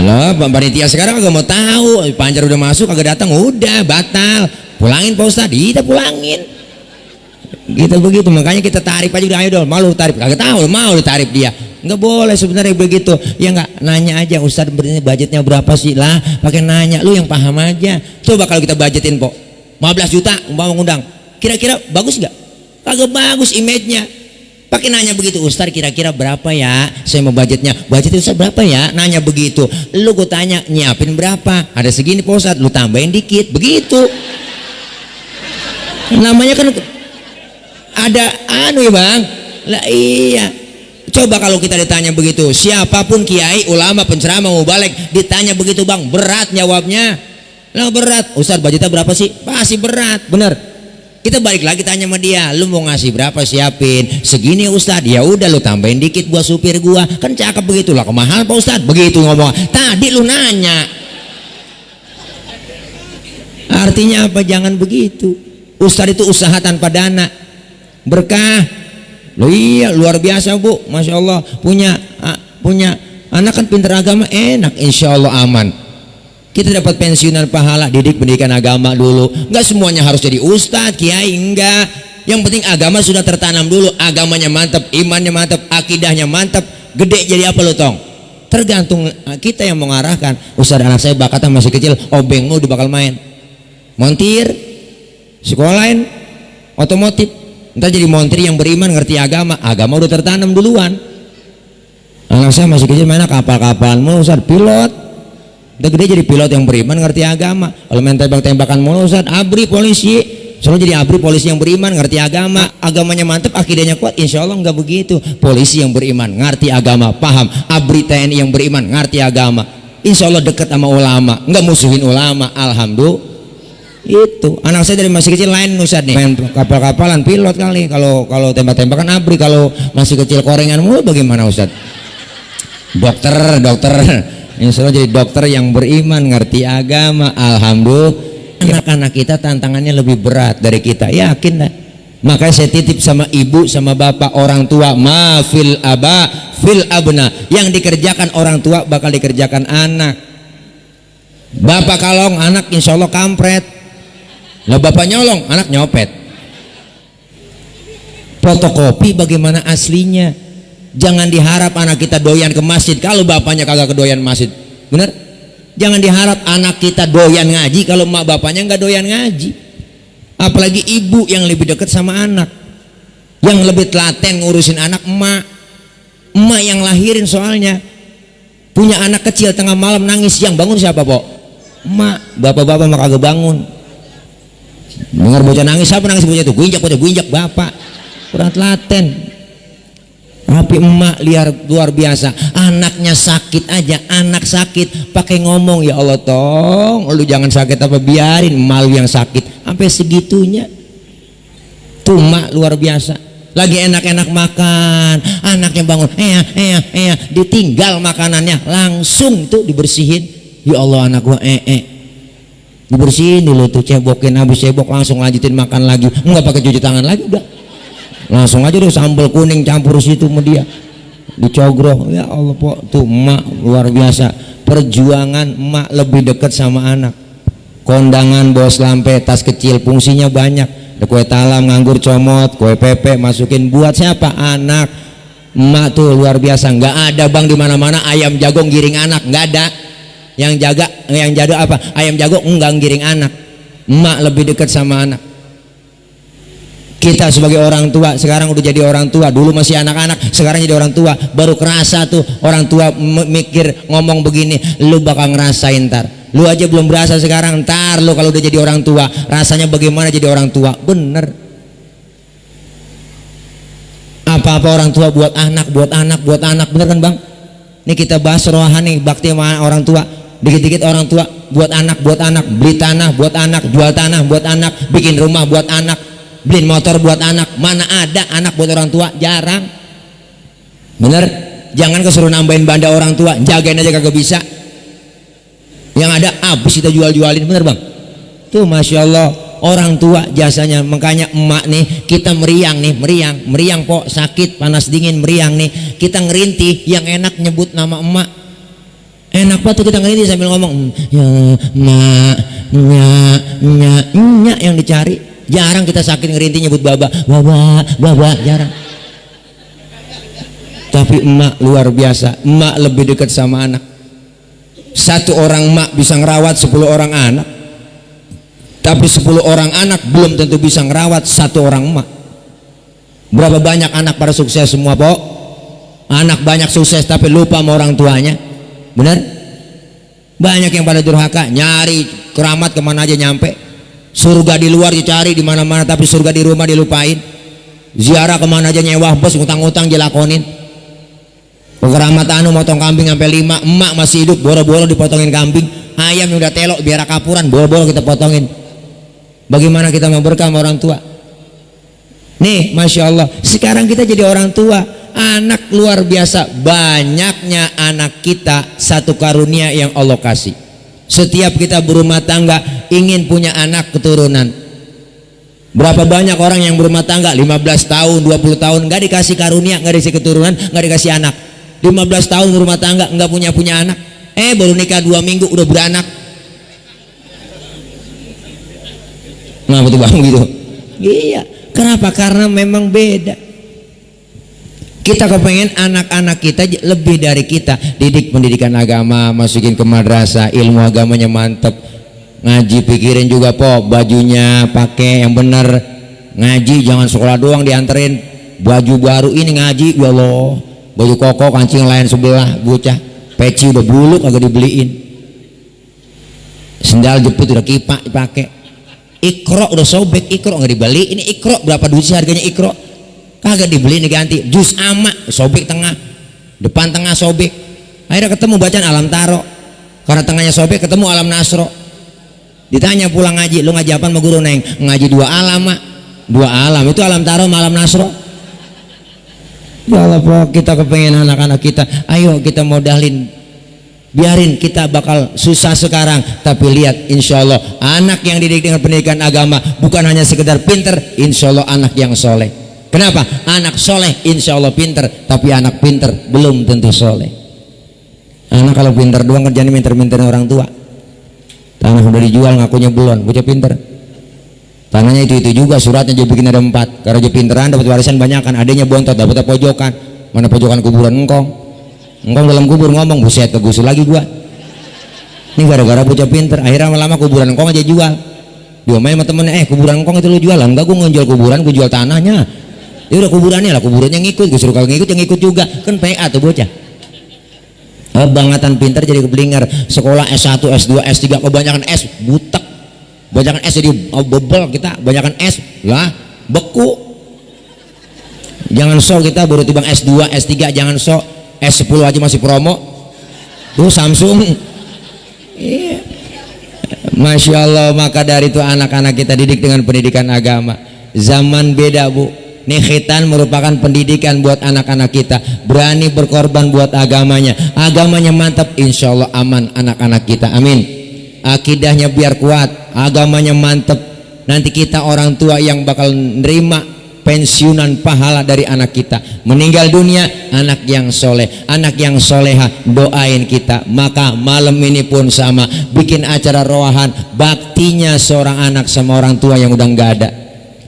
Lah panitia sekarang agak mau tahu panjer udah masuk kagak datang, udah batal. Pulangin Pak Ustaz, kita pulangin. Gitu begitu, makanya kita tarik aja udah, ayo dong, malu tarik, kagak tahu mau ditarik dia. Nggak boleh sebenarnya begitu. Ya nggak, nanya aja Ustaz budgetnya berapa sih lah, pakai nanya, lu yang paham aja. Coba kalau kita budgetin po 15 juta umpama ngundang, kira-kira bagus nggak? Kagak bagus image-nya. Pakai nanya begitu, Ustaz kira-kira berapa ya? Saya mau budgetnya Ustaz berapa ya? Nanya begitu. Lu gue tanya nyiapin berapa? Ada segini Pak Ustaz, lu tambahin dikit, begitu. Namanya kan ada ya bang. Lah iya. Coba kalau kita ditanya begitu, siapapun kiai, ulama, penceramah, mubalek ditanya begitu bang, berat jawabnya. Lah berat. Ustaz, budgetnya berapa sih? Pasti berat, bener. Kita balik lagi tanya sama dia, lu mau ngasih berapa, siapin segini Ustaz. Ya udah lu tambahin dikit buat supir gua, kan cakep begitu lah. Kemahal Pak Ustaz, begitu ngomong. Tadi lu nanya. Artinya apa? Jangan begitu. Ustaz itu usaha tanpa dana, berkah. Loh iya, luar biasa Bu, Masya Allah. Punya anak kan pinter agama, enak, insya Allah aman. Kita dapat pensiunan pahala, didik pendidikan agama dulu. Enggak semuanya harus jadi ustadz, kiai, enggak. Yang penting agama sudah tertanam dulu, agamanya mantap, imannya mantap, akidahnya mantap. Gede jadi apa lo tong? Tergantung kita yang mengarahkan. Ustaz, anak saya bakatnya masih kecil, obeng mau bakal main, montir, sekolahin, otomotif. Ntar jadi montir yang beriman, ngerti agama. Agama udah tertanam duluan. Anak saya masih kecil mainnya kapal-kapalan mulu Ustaz, pilot. Udah gede jadi pilot yang beriman, ngerti agama. Kalau main tembak-tembakan mulu Ustaz, abri polisi. Soalnya jadi abri polisi yang beriman, ngerti agama. Agamanya mantap, akidahnya kuat. Insya Allah nggak begitu. Polisi yang beriman, ngerti agama, paham. Abri TNI yang beriman, ngerti agama. Insya Allah dekat sama ulama, nggak musuhin ulama. Alhamdulillah. Itu anak saya dari masih kecil lain Ustaz nih, main kapal-kapalan, pilot kali. Kalau tembak-tembakan abri. Kalau masih kecil korengan mulu bagaimana Ustaz? Dokter. Insya Allah jadi dokter yang beriman, ngerti agama. Alhamdulillah. Anak-anak kita tantangannya lebih berat dari kita, yakin dah. Makanya saya titip sama ibu sama bapak, orang tua, ma fil aba fil abna. Yang dikerjakan orang tua bakal dikerjakan anak. Bapak kalong, anak insya Allah kampret. Lah bapak nyolong, anak nyopet. Fotokopi bagaimana aslinya. Jangan diharap anak kita doyan ke masjid kalau bapaknya kagak kedoyan masjid. Bener? Jangan diharap anak kita doyan ngaji kalau mak bapaknya nggak doyan ngaji. Apalagi ibu yang lebih dekat sama anak, yang lebih telaten ngurusin anak, emak yang lahirin. Soalnya punya anak kecil tengah malam nangis, yang bangun siapa Pok? Emak. Bapak-bapak mah kagak bangun. Dengar bocah nangis, siapa nangis bocah itu? Gue injak bapak. Kurang telaten. Tapi emak luar biasa. Anaknya sakit aja, anak sakit pakai ngomong, ya Allah tong, lu jangan sakit apa, biarin malu yang sakit. Sampai segitunya. Tuh emak luar biasa. Lagi enak-enak makan, anaknya bangun, ditinggal makanannya, langsung tuh dibersihin. Ya Allah, anak gua dibersihin dulu tuh, cebokin, habis cebok langsung lanjutin makan lagi. Enggak pakai cuci tangan lagi, udah langsung aja deh sambal kuning campur situ sama dia, dicogrok. Ya Allah Pok, tuh emak luar biasa. Perjuangan emak lebih dekat sama anak. Kondangan bos lampe, tas kecil, fungsinya banyak. Ada kue talam, nganggur, comot, kue pepe, masukin buat siapa? Anak. Emak tuh luar biasa. Nggak ada bang di mana-mana ayam jago giring anak, nggak ada. Yang jaga apa? Ayam jago enggak giring anak. Emak lebih dekat sama anak. Kita sebagai orang tua sekarang udah jadi orang tua, dulu masih anak-anak, sekarang jadi orang tua. Baru kerasa tuh orang tua mikir ngomong begini, lu bakal ngerasain ntar. Lu aja belum berasa sekarang, ntar lu kalau udah jadi orang tua rasanya bagaimana jadi orang tua. Bener. Apa-apa orang tua buat anak, bener kan bang? Ini kita bahas rohani, bakti sama orang tua. Dikit-dikit orang tua buat anak, beli tanah buat anak, jual tanah buat anak, bikin rumah buat anak, beliin motor buat anak. Mana ada anak buat orang tua? Jarang. Bener? Jangan kesuruh nambahin banda orang tua, jagain aja kagak bisa. Yang ada habis kita jual-jualin. Bener bang? Tuh Masya Allah, orang tua jasanya. Makanya emak nih, kita meriang nih, meriang Pok, sakit panas dingin meriang nih, kita ngerintih. Yang enak nyebut nama emak, enak banget tuh kita ngerintih sambil ngomong ya mak, nya yang dicari. Jarang kita sakit ngerintih nyebut baba, jarang. Tapi emak luar biasa, emak lebih dekat sama anak. Satu orang emak bisa ngerawat 10 orang anak, tapi 10 orang anak belum tentu bisa ngerawat satu orang emak. Berapa banyak anak pada sukses semua Pok? Anak banyak sukses tapi lupa sama orang tuanya. Benar? Banyak yang pada durhaka, nyari keramat kemana aja nyampe. Surga di luar dicari di mana-mana, tapi surga di rumah dilupain. Ziarah kemana aja nyewa bos, ngutang-ngutang dilakonin. Keramat anu motong kambing sampai 5, emak masih hidup boro-boro dipotongin kambing. ayam yang udah telok biar kapuran bol-bol kita potongin. Bagaimana kita mau berkah sama orang tua? Nih, Masya Allah, sekarang kita jadi orang tua, anak luar biasa, banyaknya anak kita satu karunia yang Allah kasih. Setiap kita berumah tangga ingin punya anak keturunan. Berapa banyak orang yang berumah tangga 15 tahun, 20 tahun nggak dikasih karunia, nggak dikasih keturunan, nggak dikasih anak. 15 tahun berumah tangga nggak punya anak, baru nikah 2 minggu udah beranak. Nah betul bang gitu. Iya, kenapa? Karena memang beda. Kita kepengen anak-anak kita lebih dari kita, didik pendidikan agama, masukin ke madrasah, ilmu agamanya mantep, ngaji pikirin juga po, bajunya pakai yang bener, ngaji jangan sekolah doang dianterin, baju baru ini ngaji, ya Allah, baju koko kancing lain sebelah, bocah, peci udah buluk agak dibeliin, sendal jepit udah kipak dipakai, ikro udah sobek, ikro nggak dibeli, ini ikro berapa duit sih harganya ikro? Kagak dibeli diganti, jus ama sobek tengah, depan tengah sobek, akhirnya ketemu bacaan alam taro, karena tengahnya sobek ketemu alam nasro. Ditanya pulang ngaji, lu ngaji apa sama guru neng? Ngaji 2 alam mak, 2 alam itu alam taro malam nasro. Ya Allah po, kita kepengen anak-anak kita, ayo kita modalin, biarin kita bakal susah sekarang, tapi lihat insya Allah anak yang dididik dengan pendidikan agama bukan hanya sekedar pinter, insya Allah anak yang soleh. Kenapa? Anak soleh insya Allah pinter, tapi anak pinter belum tentu soleh. Anak kalau pinter doang kerjanya minter-minterin orang tua. Tanah udah dijual ngakunya belum, bocah pinter. Tanahnya itu juga, suratnya dia bikin ada 4. Karena dia pinteran dapat warisan banyak kan, adanya bontot dapat pojokan. Mana pojokan kuburan engkong? Engkong dalam kubur ngomong, buset kegusur lagi gua. Ini gara-gara bocah pinter, akhirnya lama-lama kuburan engkong aja jual. Diomain sama temennya, kuburan engkong itu lu jualan? Enggak, gua ngejual kuburan, gua jual tanahnya. Ya udah kuburannya lah, kuburannya ngikut, gue suruh kalau ngikut yang ngikut juga, kan PA tuh bocah. Bangatan pintar jadi keblinger, sekolah S1, S2, S3 kebanyakan S, butek. Banyakan S jadi bebel kita, banyakan S lah beku. Jangan sok kita baru timbang S2, S3, jangan sok S10 aja masih promo. Tuh Samsung. Iya. Masya Allah, maka dari itu anak-anak kita didik dengan pendidikan agama. Zaman beda bu. Nih khitan merupakan pendidikan buat anak-anak kita, berani berkorban buat agamanya, agamanya mantap, insya Allah aman anak-anak kita, amin. Akidahnya biar kuat, agamanya mantap, nanti kita orang tua yang bakal nerima pensiunan pahala dari anak kita, meninggal dunia anak yang soleh, anak yang soleha, doain kita. Maka malam ini pun sama, bikin acara roahan, baktinya seorang anak sama orang tua yang udah nggak ada.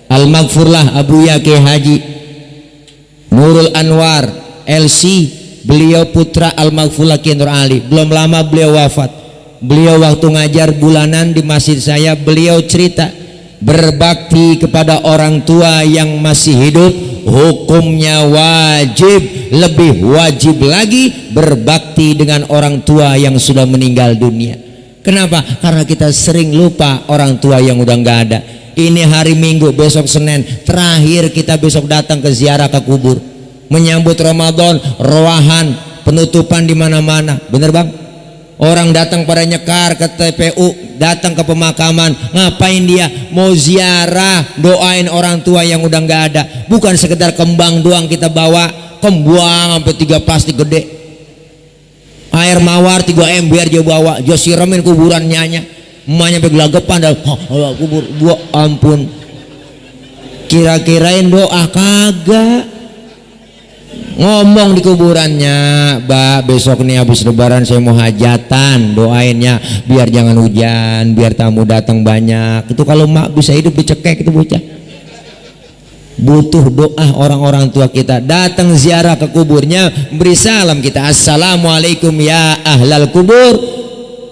Al-Maghfurlah Abu Yake Haji Nurul Anwar LC, beliau putra Al-Maghfurlah Ki Nur Ali. Belum lama beliau wafat. Beliau waktu ngajar bulanan di masjid saya, beliau cerita berbakti kepada orang tua yang masih hidup hukumnya wajib, lebih wajib lagi berbakti dengan orang tua yang sudah meninggal dunia. Kenapa? Karena kita sering lupa orang tua yang udah nggak ada. Ini hari Minggu, besok Senin, terakhir kita besok datang ke ziarah ke kubur, menyambut Ramadan, roahan, penutupan di mana-mana. Bener bang? Orang datang pada nyekar ke TPU, datang ke pemakaman, ngapain dia? Mau ziarah, doain orang tua yang udah nggak ada. Bukan sekedar kembang doang kita bawa, kembang sampai 3 plastik gede, air mawar 3 ember dia bawa, dia siramin kuburannya. Emaknya begelagapan dah, kubur, gua ampun. Kira-kirain doa kagak. Ngomong di kuburannya, Mbak besok nih habis lebaran saya mau hajatan, doainnya biar jangan hujan, biar tamu datang banyak. Itu kalau mak bisa hidup dicekek itu bocah. Butuh doa orang-orang tua kita. Datang ziarah ke kuburnya, beri salam kita, assalamualaikum ya ahlal kubur.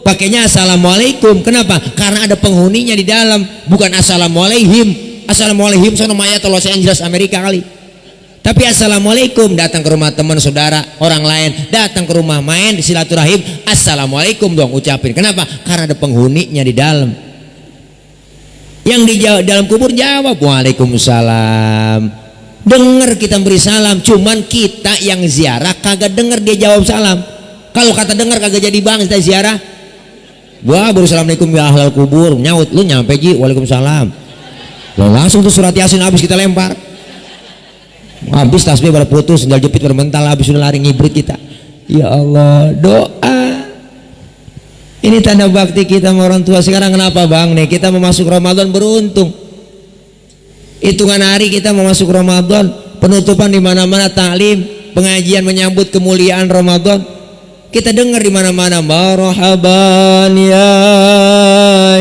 Pakainya assalamualaikum. Kenapa? Karena ada penghuninya di dalam, bukan assalamualaikum. Assalamualaikum sono mayat Los Angeles Amerika kali. Tapi assalamualaikum, datang ke rumah teman saudara orang lain, datang ke rumah main silaturahim, assalamualaikum dong ucapin. Kenapa? Karena ada penghuninya di dalam. Yang di dalam kubur jawab waalaikumsalam. Dengar kita beri salam, cuman kita yang ziarah kagak dengar dia jawab salam. Kalau kata dengar kagak jadi bang kita ziarah. Wah, baru assalamualaikum ya ahlal kubur, nyaut lu nyampe ji, waalaikumsalam. Loh, langsung tuh surat Yasin habis kita lempar. Habis tasbih baru putus, sendal jepit bermental, habis sudah lari ngibrit kita. Ya Allah, doa. Ini tanda bakti kita sama orang tua. Sekarang kenapa bang? Nih kita mau masuk Ramadan beruntung. Hitungan hari kita mau masuk Ramadan, penutupan di mana-mana taklim, pengajian menyambut kemuliaan Ramadan. Kita dengar di mana-mana marhaban ya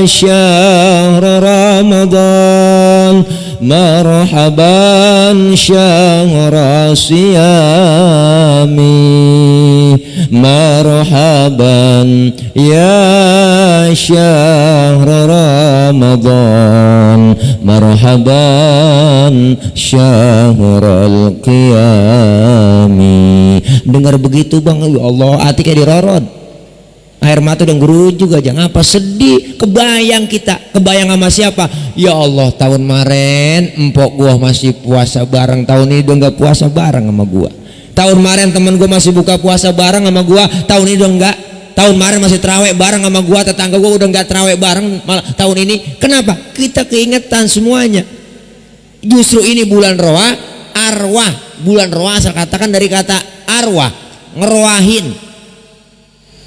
syahr Ramadan, marhaban syahr siyami, marhaban ya syahr Ramadan, marhaban syahrul qiyami. Dengar begitu bang, ya Allah, hati kayak dirorot, air mata udah ngerujuk aja. Ngapa sedih? Kebayang kita, kebayang sama siapa? Ya Allah, tahun kemarin empok gua masih puasa bareng, tahun ini udah nggak puasa bareng sama gua. Tahun kemarin temen gua masih buka puasa bareng sama gua, tahun ini udah enggak. Tahun kemarin masih terawih bareng sama gua, tetangga gua udah nggak terawih bareng malah tahun ini. Kenapa? Kita keingetan semuanya. Justru ini bulan roa, arwah. Bulan roa asal katakan dari kata arwah, ngeroahin.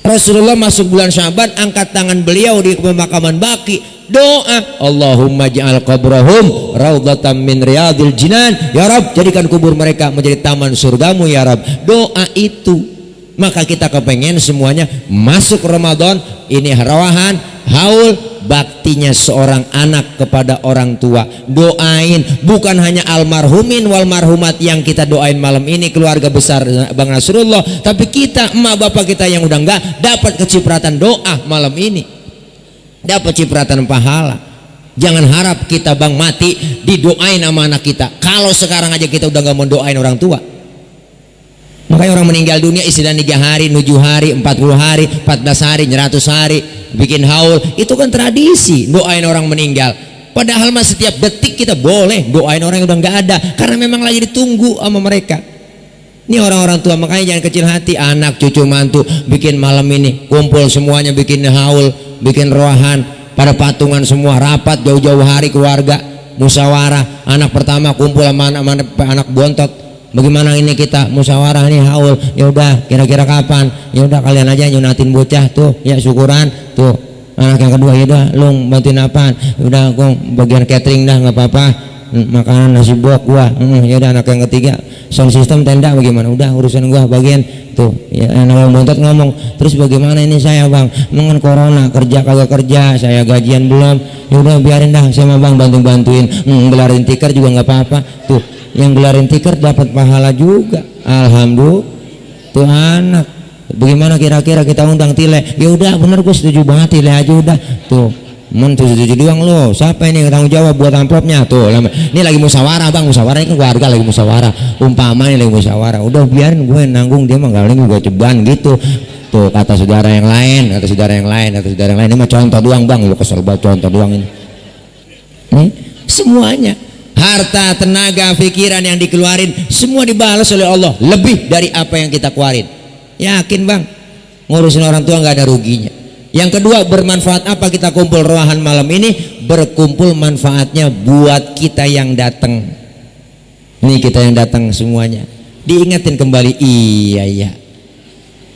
Rasulullah masuk bulan Syaban, angkat tangan beliau di pemakaman Baqi, doa, Allahumma ja'al qabrahum raudhatan min riyadil jinan, ya Rabb, jadikan kubur mereka menjadi taman surgamu ya Rabb. Doa itu. Maka kita kepengen semuanya masuk Ramadan ini harawahan, haul, baktinya seorang anak kepada orang tua. Doain bukan hanya almarhumin wal marhumat yang kita doain malam ini, keluarga besar Bang Nasrullah, tapi kita, emak bapak kita yang udah enggak, dapat kecipratan doa malam ini, dapat cipratan pahala. Jangan harap kita bang mati didoain sama anak kita. Kalau sekarang aja kita udah nggak mau doain orang tua. Makanya orang meninggal dunia istilah 3 hari, 7 hari, 40 hari, 14 hari, 100 hari bikin haul, itu kan tradisi doain orang meninggal. Padahal mah setiap detik kita boleh doain orang yang udah nggak ada, karena memang lagi ditunggu sama mereka. Ini orang-orang tua, makanya jangan kecil hati, anak cucu mantu bikin malam ini kumpul semuanya, bikin haul, bikin roahan, pada patungan semua, rapat jauh-jauh hari keluarga, musyawarah, anak pertama kumpul sama anak bontot. Bagaimana ini kita musyawarah nih haul, ya udah kira-kira kapan, ya udah kalian aja nyunatin bocah tuh, ya syukuran tuh. Anak yang kedua, ya udah lu bantuin apaan, udah gua bagian catering dah nggak apa-apa, makanan nasi bok gua, ya udah. Anak yang ketiga sound system tenda bagaimana, udah urusan gua bagian tuh. Ya anak yang bontot ngomong, terus bagaimana ini saya bang, dengan corona kerja kagak kerja, saya gajian belum, ya udah biarin dah saya mah bang bantuin gelarin tikar juga nggak apa-apa tuh. Yang gelarin tikar dapat pahala juga, alhamdulillah tuh anak. Bagaimana kira-kira kita undang tile, ya udah bener gue setuju banget, tile aja udah tuh. Setuju doang lo, siapa ini tanggung jawab buat amplopnya tuh. Ini lagi musyawarah bang, musyawarah ini kan keluarga lagi musyawarah, umpama ini lagi musyawarah, udah biarin gue nanggung, dia mah gak gue ceban gitu tuh. Kata saudara yang lain, kata saudara yang lain, kata saudara yang lain, ini mah contoh doang bang, lo kesel banget contoh doang ini. Nih semuanya harta, tenaga, pikiran yang dikeluarin semua dibalas oleh Allah lebih dari apa yang kita keluarin. Yakin bang, ngurusin orang tua nggak ada ruginya. Yang kedua, bermanfaat apa kita kumpul roahan malam ini? Berkumpul manfaatnya buat kita yang datang. Ini kita yang datang semuanya diingetin kembali, iya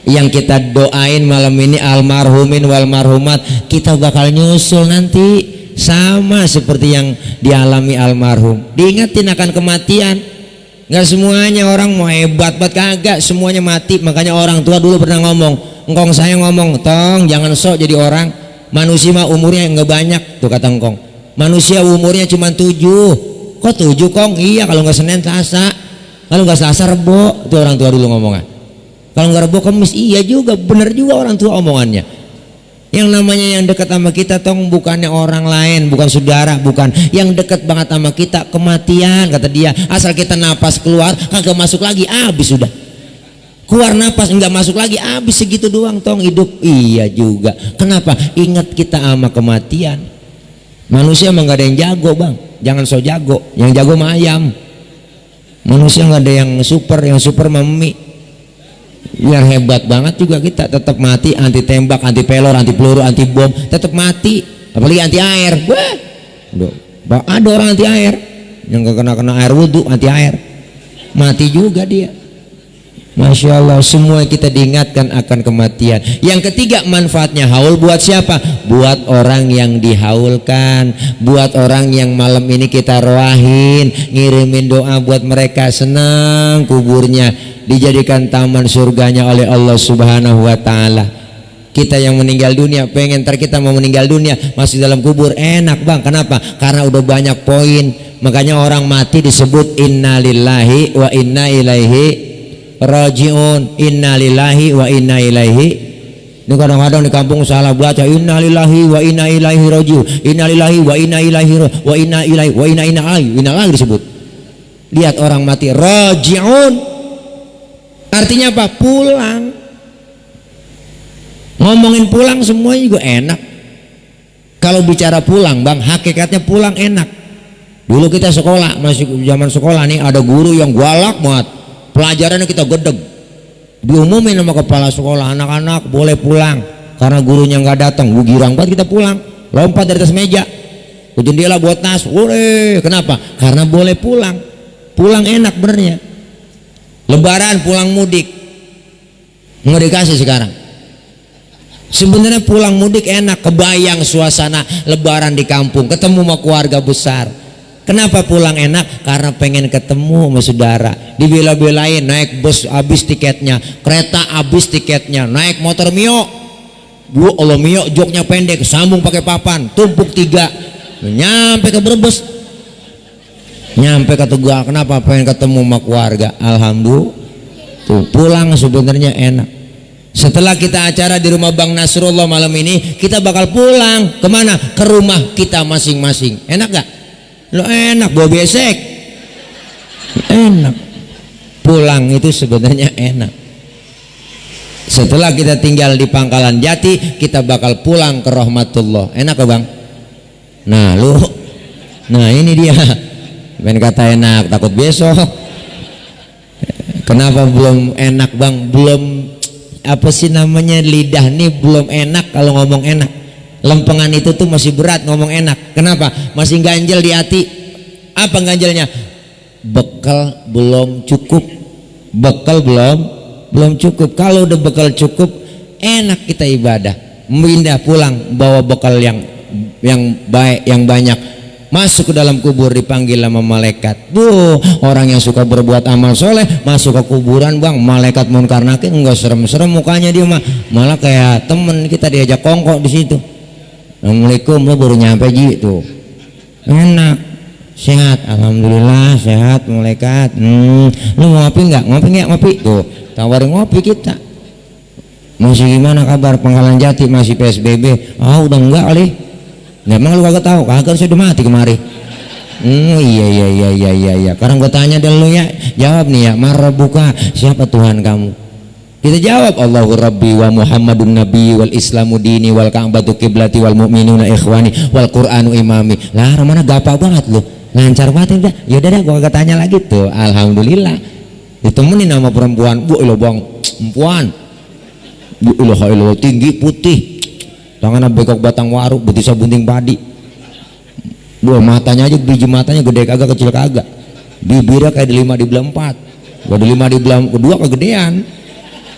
yang kita doain malam ini almarhumin wal marhumat, kita bakal nyusul nanti sama seperti yang dialami almarhum. Diingetin akan kematian. Nggak semuanya orang mau hebat kagak, semuanya mati. Makanya orang tua dulu pernah ngomong, engkong saya ngomong, tong jangan sok jadi orang, manusia mah umurnya nggak banyak tuh kata engkong. Manusia umurnya cuma 7. Kok 7 kong? Iya, kalau nggak Senin Selasa, kalau nggak Selasa Rebo, itu orang tua dulu ngomongnya. Kalau nggak Rebo Kamis, iya juga, bener juga orang tua omongannya. Yang namanya yang dekat sama kita tong bukannya orang lain, bukan saudara, bukan. Yang dekat banget sama kita kematian, kata dia. Asal kita napas keluar kagak masuk lagi, habis sudah. Keluar napas enggak masuk lagi, habis segitu doang tong hidup. Iya juga. Kenapa? Ingat kita sama kematian. Manusia emang gak ada yang jago bang, jangan so jago. Yang jago mah ayam. Manusia gak ada yang super mah mie. Biar hebat banget juga kita, tetap mati, anti tembak, anti pelor, anti peluru, anti bom, tetap mati. Apalagi anti air. Wah, ada orang anti air yang gak kena air wudhu, anti air, mati juga dia. Masya Allah, semua kita diingatkan akan kematian. Yang ketiga, manfaatnya haul buat siapa? Buat orang yang dihaulkan, buat orang yang malam ini kita roahin, ngirimin doa buat mereka, senang kuburnya dijadikan taman surganya oleh Allah Subhanahu wa ta'ala. Kita yang meninggal dunia pengen ntar kita mau meninggal dunia masih dalam kubur enak bang. Kenapa? Karena udah banyak poin. Makanya orang mati disebut innalillahi wa inna ilaihi rajiun. Innalillahi wa inna ilaihi. Ini kadang-kadang di kampung salah baca innalillahi wa inna ilaihi rajiun, innalillahi wa inna ilaihi wa inna ilaihi wa inna ilaihi disebut. Lihat orang mati rajiun, artinya apa? Pulang. Ngomongin pulang semuanya juga enak. Kalau bicara pulang bang, hakikatnya pulang enak. Dulu kita sekolah, masih zaman sekolah nih, ada guru yang galak banget, pelajarannya kita gedeg, diumumin sama kepala sekolah, anak-anak boleh pulang karena gurunya nggak datang. Gue girang banget, kita pulang, lompat dari atas meja ke jendela buat tas, boleh. Kenapa? Karena boleh pulang. Pulang enak benernya. Lebaran pulang mudik nggak dikasih sekarang. Sebenarnya pulang mudik enak, kebayang suasana lebaran di kampung, ketemu sama keluarga besar. Kenapa pulang enak? Karena pengen ketemu sama saudara. Dibela-belain naik bus habis tiketnya, kereta habis tiketnya, naik motor Mio. Bu Allah, Mio joknya pendek, sambung pakai papan, tumpuk 3, nyampe ke Brebes, nyampe ke Tegal. Kenapa? Pengen ketemu sama keluarga. Alhamdulillah. Tuh pulang sebenarnya enak. Setelah kita acara di rumah Bang Nasrullah malam ini, kita bakal pulang kemana? Ke rumah kita masing-masing. Enak gak? Lo enak, bawa besek enak. Pulang itu sebenarnya enak. Setelah kita tinggal di Pangkalan Jati, kita bakal pulang ke rahmatullah. Enak gak bang? Nah lu, nah ini dia, pengen kata enak takut besok. Kenapa belum enak bang? Belum apa sih namanya, lidah nih belum enak. Kalau ngomong enak, lempengan itu tuh masih berat ngomong enak. Kenapa? Masih ganjel di hati. Apa ganjelnya? Bekal belum cukup. Bekal belum cukup. Kalau udah bekal cukup, enak kita ibadah. Pindah pulang bawa bekal yang baik, yang banyak. Masuk ke dalam kubur dipanggil sama malaikat. Orang yang suka berbuat amal soleh masuk ke kuburan bang, malaikat munkar nakir enggak serem-serem mukanya dia mah, malah kayak temen kita diajak kongkok di situ. Assalamualaikum, lo baru nyampe ji tuh. Enak, sehat, alhamdulillah sehat malaikat. Lu mau ngopi nggak? Ngopi tuh, tawarin ngopi kita. Masih gimana kabar Pangkalan Jati? Masih PSBB? Udah enggak kali. Memang lu kagak tahu, kagak sudah mati kemari. Iya. Sekarang gue tanya dulu ya, jawab nih ya. Marabbuka, siapa Tuhan kamu? Kita jawab Allahu Rabbi wa Muhammadun Nabi wal Islamu dini wal Ka'batu qiblati wal mu'minuna ikhwani wal Qur'anu imami. Lah mana gampang banget lu, lancar banget udah. Ya udah gue kagak tanya lagi tuh. Alhamdulillah ditemenin sama perempuan. Bu ilah bang, perempuan. Bu ilah tinggi putih, tangannya bekok batang waru, betisah bunting padi. Dua matanya aja, biji matanya gede kagak, kecil kagak. Bibirnya kayak di 5 dibelah 4. Kalau di 5 dibelah 2 kegedean.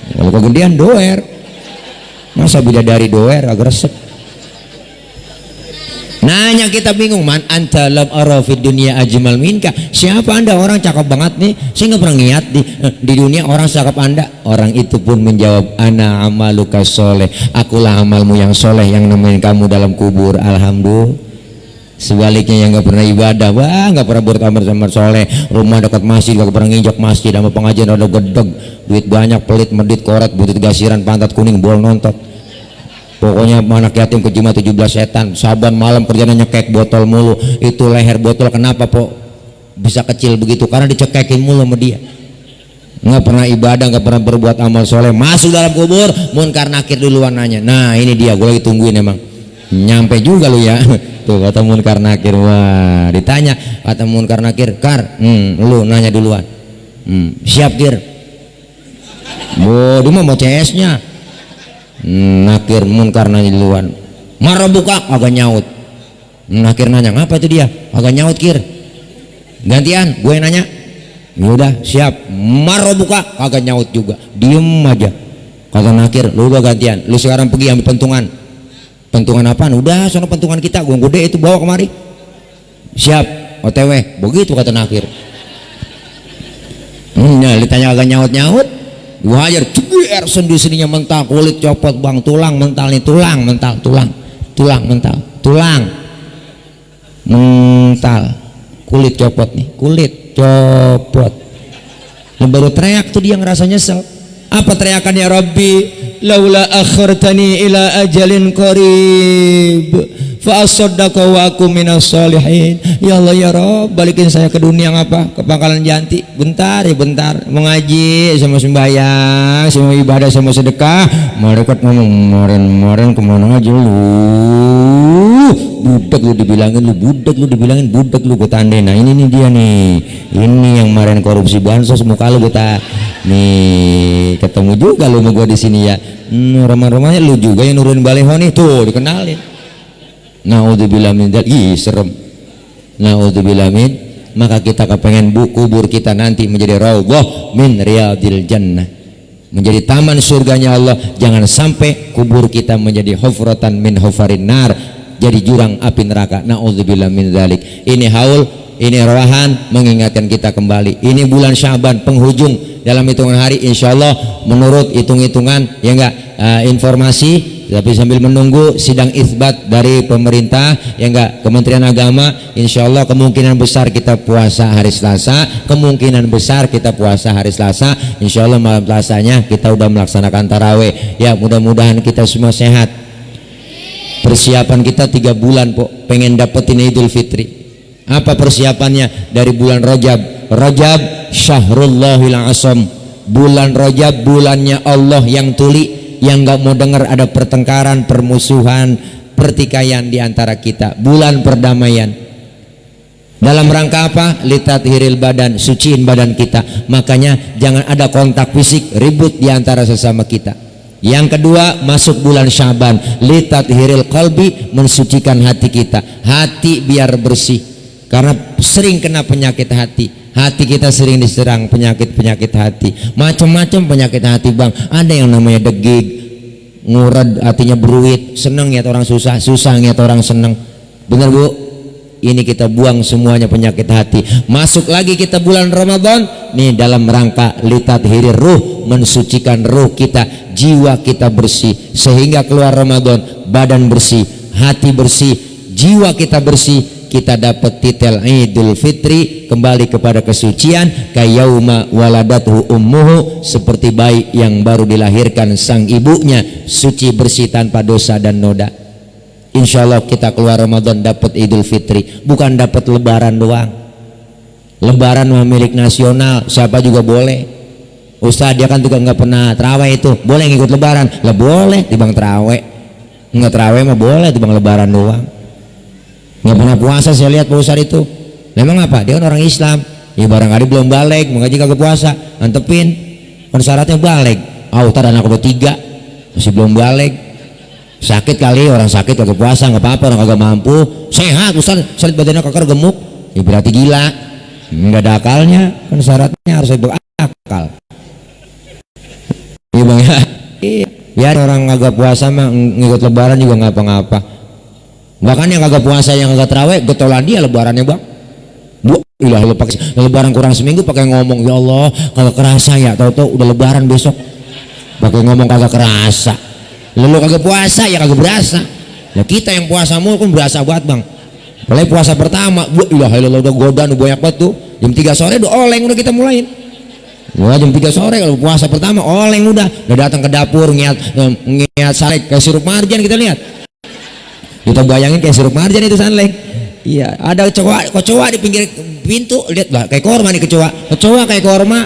Kalau kegedean doer. Masa bidadari doer agak resep. Nanya kita bingung, man anta lam ara fid dunya ajmal minka. Siapa anda? Orang cakep banget nih. Saya nggak pernah ngeliat di dunia orang cakep anda. Orang itu pun menjawab, ana amaluka soleh. Akulah amalmu yang soleh yang nemenin kamu dalam kubur. Alhamdulillah. Sebaliknya yang nggak pernah ibadah, wah nggak pernah beramal soleh, rumah dekat masjid nggak pernah nginjak masjid, sama pengajian ada gedeg, duit banyak, pelit, medit, koret, butut gasiran, pantat kuning, bol nontot. Pokoknya anak yatim kejima 17 setan. Saban malam kerjanya nyekek botol mulu. Itu leher botol kenapa po bisa kecil begitu? Karena dicekekin mulu sama dia. Nggak pernah ibadah, nggak pernah berbuat amal soleh, masuk dalam kubur munkar nakir duluan nanya. Nah ini dia, gue lagi tungguin emang. Nyampe juga lu ya. Tuh kata munkar nakir. Wah ditanya kata munkar nakir, Kar, lu nanya duluan. Siap Kir. Bodoh mau CS-nya. Nakir munkar nanya duluan. Marah buka agak nyaut. Nakir nanya ngapa itu dia? Agak nyaut kir. Gantian gue yang nanya. Yaudah siap. Marah buka agak nyaut juga. Diem aja. Kata nakir lu udah gantian. Lu sekarang pergi ambil pentungan. Pentungan apaan? Udah sono pentungan kita. Gue gede itu bawa kemari. Siap. OTW. Begitu kata nakir. Ditanya agak nyaut-nyaut. Gue hajar ceger sendi-sendinya mental, kulit copot bang, tulang mental nih, tulang mental, tulang mental, tulang mental, kulit copot nih, kulit copot. Baru teriak tuh dia ngerasa nyesel. Apa teriakannya? Rabbi laula akhartani ila ajalin qarib fa asaddaqa wa aku minas solihin. Ya Allah ya Rabb, balikin saya ke dunia ngapa? Ke Pangkalan Janti. Bentar ya bentar, mau ngaji sama sembahyang, sama ibadah, sama sedekah. Malaikat ngomong, kemarin kemana aja lu? Budak lu dibilangin, lu budak lu dibilangin, budak lu gue tandain. Nah ini nih dia nih, ini yang kemarin korupsi bansos muka lu gue nih ketemu juga lu sama gue di sini ya. Rumah-rumahnya lu juga yang nurunin baleho nih tuh dikenalin. Naudzubillah min dzalik, serem. Naudzubillah min. Maka kita kepengen kubur kita nanti menjadi raudhah min riyadil jannah, menjadi taman surganya Allah. Jangan sampai kubur kita menjadi hufratan min hufarin nar, jadi jurang api neraka. Naudzubillah min dzalik. Ini haul, ini rawahan mengingatkan kita kembali. Ini bulan Syaban penghujung, dalam hitungan hari insyaallah menurut hitung-hitungan ya enggak informasi, tapi sambil menunggu sidang itsbat dari pemerintah ya enggak, Kementerian Agama, insyaallah kemungkinan besar kita puasa hari Selasa, kemungkinan besar kita puasa hari Selasa, insyaallah malam Selasanya kita udah melaksanakan tarawih ya. Mudah-mudahan kita semua sehat. Persiapan kita 3 bulan pengen dapetin Idul Fitri. Apa persiapannya? Dari bulan Rajab Syahrullahil Asam, bulan Rajab bulannya Allah yang tuli, yang nggak mau dengar ada pertengkaran, permusuhan, pertikaian di antara kita. Bulan perdamaian. Dalam rangka apa? Litathiril badan, suciin badan kita. Makanya jangan ada kontak fisik, ribut di antara sesama kita. Yang kedua, masuk bulan Syaban, litathiril qalbi, mensucikan hati kita. Hati biar bersih. Karena sering kena penyakit hati. Hati kita sering diserang penyakit-penyakit hati. Macam-macam penyakit hati bang. Ada yang namanya degig, ngurad, hatinya beruit, seneng ngeliat orang susah, susah ngeliat orang seneng. Bener bu? Ini kita buang semuanya penyakit hati. Masuk lagi kita bulan Ramadan. Nih dalam rangka litathiri ruh, mensucikan ruh kita, jiwa kita bersih. Sehingga keluar Ramadan, badan bersih, hati bersih, jiwa kita bersih. Kita dapat titel Idul Fitri, kembali kepada kesucian, kayauma waladathu ummuhu, seperti bayi yang baru dilahirkan sang ibunya, suci bersih tanpa dosa dan noda. Insyaallah kita keluar Ramadan dapat Idul Fitri, bukan dapat lebaran doang. Lebaran mah milik nasional, siapa juga boleh. Ustaz dia kan juga nggak pernah terawih itu, boleh ngikut lebaran? Lah boleh, dibang terawih. Nggak terawih mah boleh, dibang lebaran doang. Nggak pernah puasa saya lihat Pak Ustadz itu. Memang apa? Dia kan orang Islam. Ya barangkali belum balik, mengaji kagak puasa, antepin. Kan syaratnya balik. Tadi anak udah 3 masih belum balik. Sakit kali, orang sakit kagak puasa nggak apa-apa, orang kagak mampu. Sehat Ustadz, sakit badannya kakar gemuk. Ya berarti gila. Nggak ada akalnya. Kan syaratnya harus berakal. Iya bang ya. Biar orang kagak puasa mah ngikut lebaran juga nggak apa-apa. Bahkan yang kagak puasa, yang kagak terawih, getolan dia lebarannya bang. Bu, ilah lu pakai lebaran kurang seminggu pakai ngomong ya Allah kagak kerasa ya, tahu-tahu udah lebaran besok. Pakai ngomong kagak kerasa. Lalu kagak puasa ya kagak berasa. Nah kita yang puasa mulu kan berasa banget bang. Mulai puasa pertama, bu, ilah udah godaan banyak banget tuh. Jam 3 sore udah oleng udah kita mulain. Wah jam 3 sore kalau puasa pertama oleng udah datang ke dapur ngiat salek kayak sirup marjan kita lihat. Kita bayangin kayak sirup marjan itu sanleng. Iya, ada kecoa di pinggir pintu, lihat lah kayak korma nih kecoa kayak korma.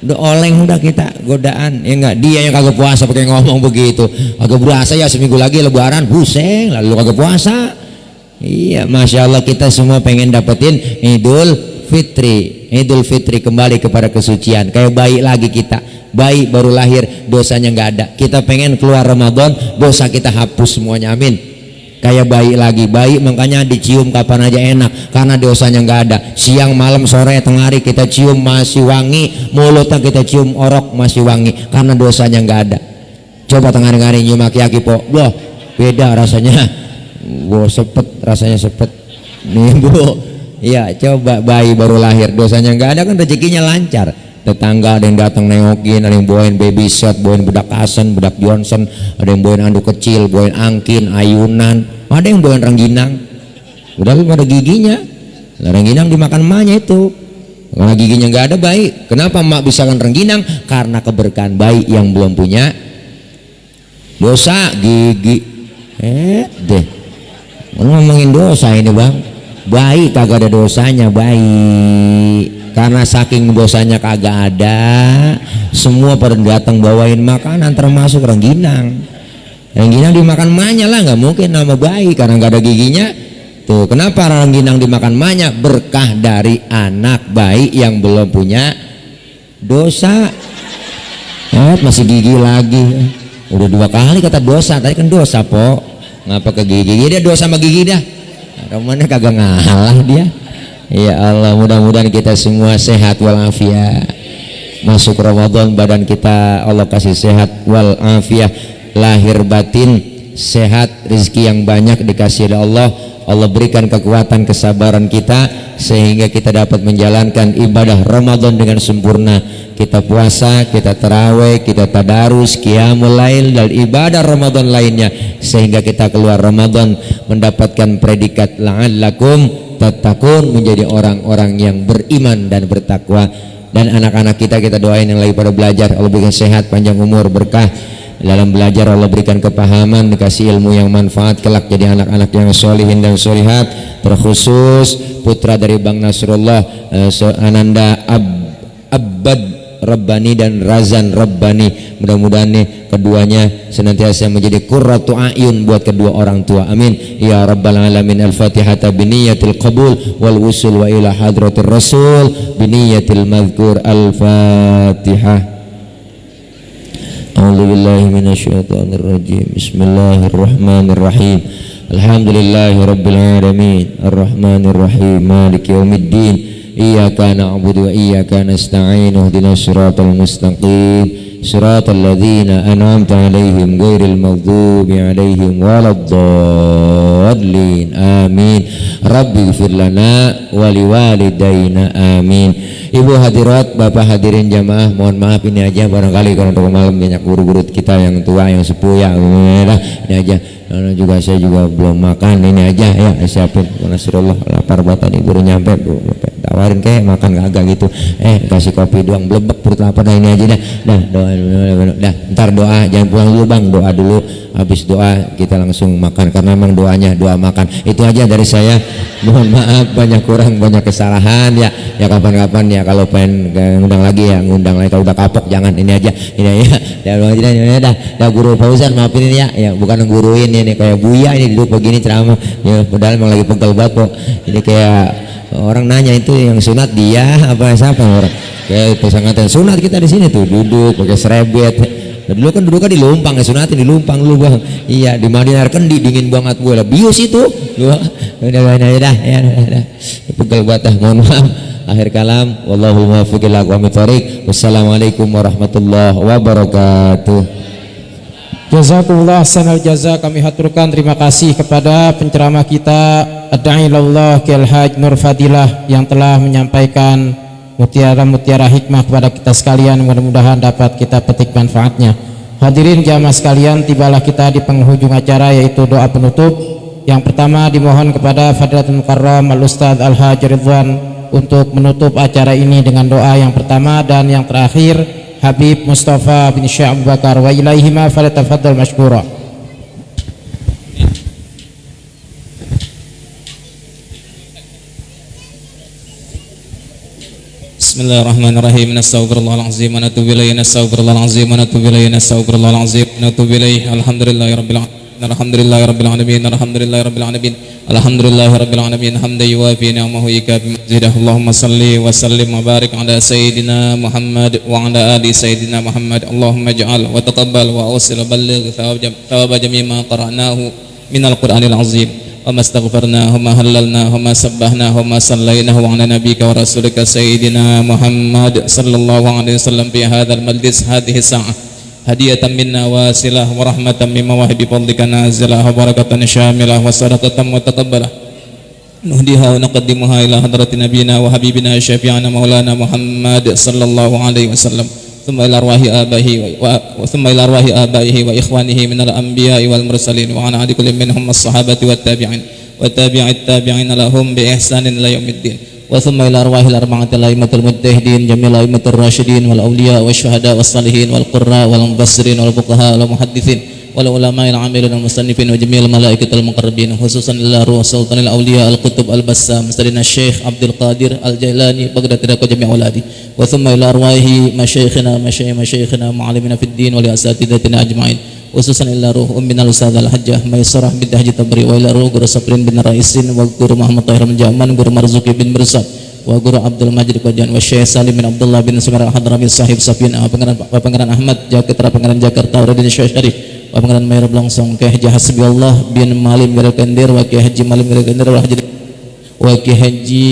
Udah oleng udah kita godaan. Ya enggak, dia yang kagak puasa pakai ngomong begitu. Agak berasa ya seminggu lagi lebaran, buseng lalu kagak puasa. Iya, Masya Allah kita semua pengen dapetin Idul Fitri. Idul Fitri kembali kepada kesucian. Kayak bayi lagi kita. bayi baru lahir dosanya nggak ada. Kita pengen keluar Ramadan dosa kita hapus semuanya, amin. Kayak bayi lagi, bayi makanya dicium kapan aja enak karena dosanya nggak ada. Siang malam sore tengah hari kita cium masih wangi, mulutnya kita cium orok masih wangi karena dosanya nggak ada. Coba tengah hari nyium aki-aki po, loh beda rasanya, sepet rasanya sepet nih bu. Ya coba bayi baru lahir dosanya nggak ada kan rezekinya lancar. Tetangga ada yang datang nengokin, ada yang bawain baby set, bawain bedak Asen, bedak Johnson, ada yang bawain anduk kecil, bawain angkin, ayunan, ada yang bawain rengginang. Udah ada giginya, nah, rengginang dimakan emaknya itu. Karena giginya nggak ada bayi. Kenapa emak bisa kan rengginang? Karena keberkahan bayi yang belum punya dosa gigi. Deh, ngomongin dosa ini bang. Bayi kagak ada dosanya bayi, karena saking dosanya kagak ada, semua pada datang bawain makanan termasuk rengginang. Rengginang dimakan emaknya lah, nggak mungkin nama bayi karena nggak ada giginya. Tuh kenapa rengginang dimakan emaknya? Berkah dari anak bayi yang belum punya dosa. Masih gigi lagi, udah 2 kali kata dosa, tadi kan dosa po, ngapa ke gigi? Dia dosa sama gigi dah. Romana kagak ngalah dia. Ya Allah, mudah-mudahan kita semua sehat walafiat. Masuk Ramadan badan kita Allah kasih sehat walafiat, lahir batin sehat, rezeki yang banyak dikasih oleh Allah. Allah berikan kekuatan kesabaran kita sehingga kita dapat menjalankan ibadah Ramadan dengan sempurna. Kita puasa, kita tarawih, kita tadarus, qiyamul lail dan ibadah Ramadan lainnya sehingga kita keluar Ramadan mendapatkan predikat la'allakum tattaqun, menjadi orang-orang yang beriman dan bertakwa. Dan anak-anak kita doain yang lagi pada belajar, Allah berikan sehat, panjang umur, berkah dalam belajar, Allah berikan kepahaman, dikasih ilmu yang manfaat, kelak jadi anak-anak yang solihin dan solihat. Terkhusus putra dari Bang Nasrullah, Ananda Abbad Rabbani dan Razan Rabbani, mudah-mudahan nih keduanya senantiasa menjadi qurratu a'yun buat kedua orang tua, amin ya rabbal alamin. Al-Fatihah biniyatil qabul wal wusul wa ila hadratir rasul biniyatil madhkur. Al-Fatihah. A'udzu billahi minasyaitonir rajim. Bismillahirrahmanirrahim. Alhamdulillahi rabbil alamin arrahmanir rahim maliki yaumiddin. Iyyaka na'budu wa iyyaka nasta'in ihdinas siratal mustaqim siratal ladzina an'amta 'alaihim ghairil maghdubi 'alaihim waladdallin. Amin. Rabbighfir lana wa liwalidayna. Amin. Ibu hadirat, bapak hadirin jamaah, mohon maaf ini aja barangkali karena untuk malam banyak guru-guru kita yang tua yang sepuh ya, ini aja. Karena juga saya juga belum makan, ini aja ya siapin. Nasrullah lapar banget nih, baru nyampe tawarin kayak makan kagak gitu, kasih kopi doang blebek perut lapar. Nah ini aja dah doa dah, ntar doa jangan pulang dulu bang, doa dulu, habis doa kita langsung makan karena memang doanya doa makan. Itu aja dari saya, mohon maaf banyak kurang banyak kesalahan ya kapan-kapan ya kalau pengen ngundang lagi ya ngundang lagi, kalau udah kapok jangan. Ini aja dah guru Fauzan maafin ini ya bukan guruin ini kayak Buya ini duduk begini ceramah ya, padahal emang lagi pegel banget kok. Ini kayak orang nanya itu yang sunat dia apa siapa orang kayak pesantren sunat kita di sini tuh duduk pakai serebet. Dulu kan duduk di Lumpang ya, sunatin di Lumpang dulu bang. Iya di Madinah kan dingin banget gue lah bius itu. Udah pegel banget, mohon maaf. Akhir kalam, wallahul muwaffiq ila aqwamit thoriq. Wassalamualaikum warahmatullahi wabarakatuh. Jazakumullah ahsanal jaza. Kami haturkan terima kasih kepada penceramah kita Ad-Da'i ilallah Kiai Haj Nur Fadilah yang telah menyampaikan mutiara-mutiara hikmah kepada kita sekalian. Mudah-mudahan dapat kita petik manfaatnya. Hadirin jamaah sekalian, tibalah kita di penghujung acara yaitu doa penutup. Yang pertama dimohon kepada Fadilatul Mukarram Al-Ustadz Al-Haj Ridwan untuk menutup acara ini dengan doa yang pertama dan yang terakhir. Habib Mustafa bin Syekh Abu Bakar wa ilaihima falyatafaddal mashkura. Bismillahirrahmanirrahim. Nastaghfirullahalazim wa natubu ilaihi. Nastaghfirullahalazim wa natubu ilaihi. Nastaghfirullahalazim wa natubu ilaihi. Alhamdulillahirabbil alamin. Alhamdulillahirabbil alamin. Alhamdulillahirabbil alamin. Alhamdulillahirabbil alamin hamdan yuwafi ni'amahu yukafi mazidah. Allahumma salli wa sallim wa barik ala sayyidina Muhammad wa ala ali sayyidina Muhammad. Allahumma ij'al wa taqabbal wa awsil balligh thawab jami' ma qara'nahu minal Qur'anil azim wa mastaghfarnahu ma halalnahu ma sabbahnahu ma sallainahu ala nabiyyika wa rasulika sayyidina Muhammad sallallahu alaihi wasallam fi hadzal majlis hadhihi sa'ah hadiyatan minna wasilah wa rahmatan min mawahibi fadlika nazilah wa barakatan syamilah wa sadaqatan wa taqabbalah nuhdiha wa naqaddimuha ila hadrati nabiyina wa habibina syafi'ana maulana Muhammad sallallahu alaihi wasallam thumma ila arwahi abaihi wa ikhwanihi minal anbiya'i wal mursalin wa ala kulli minhum as-sahabati wat tabi'in wa tabi'it tabi'in lahum bi ihsanin ila yaumiddin wa thumma ila arwahil arba'atil a'immatul mujtahidin jamil a'immatur rasyidin wal awliya wasyuhada was salihin wal qurra wal mufassirin wal fuqaha wal muhadditsin wal ulama'il 'amilin wal musannifin wa jamil malaikatil muqarrabin khususan ila ruh sultanil awliya al qutub al bassam sayyidina Syekh Abdul Qadir al Jailani baghdad tiraka jami' auladi wa thumma ila arwahi masyayikhina mu'allimina fid din wa li asatidatina ajma'in khususan ila ruh ummina al-ustadz al-hajjah Maisarah bint Haji Tabri wa ila ruh Guru Saprin bin Raisin wa Guru Muhammad Tahir Jaman Guru Marzuki bin Mirsad wa Guru Abdul Majid Qajan wa Syekh Salim bin Abdullah bin Sumar al-Hadrami sahib Safina Pangeran Ahmad Jakarta Pangeran Jakarta Radin Syekh Syarif wa Pangeran Mayor Blongsong Kyai Haji Hasbiullah bin Malim Garakandir wa Kyai Haji Malim Garakandir wa Kyai Haji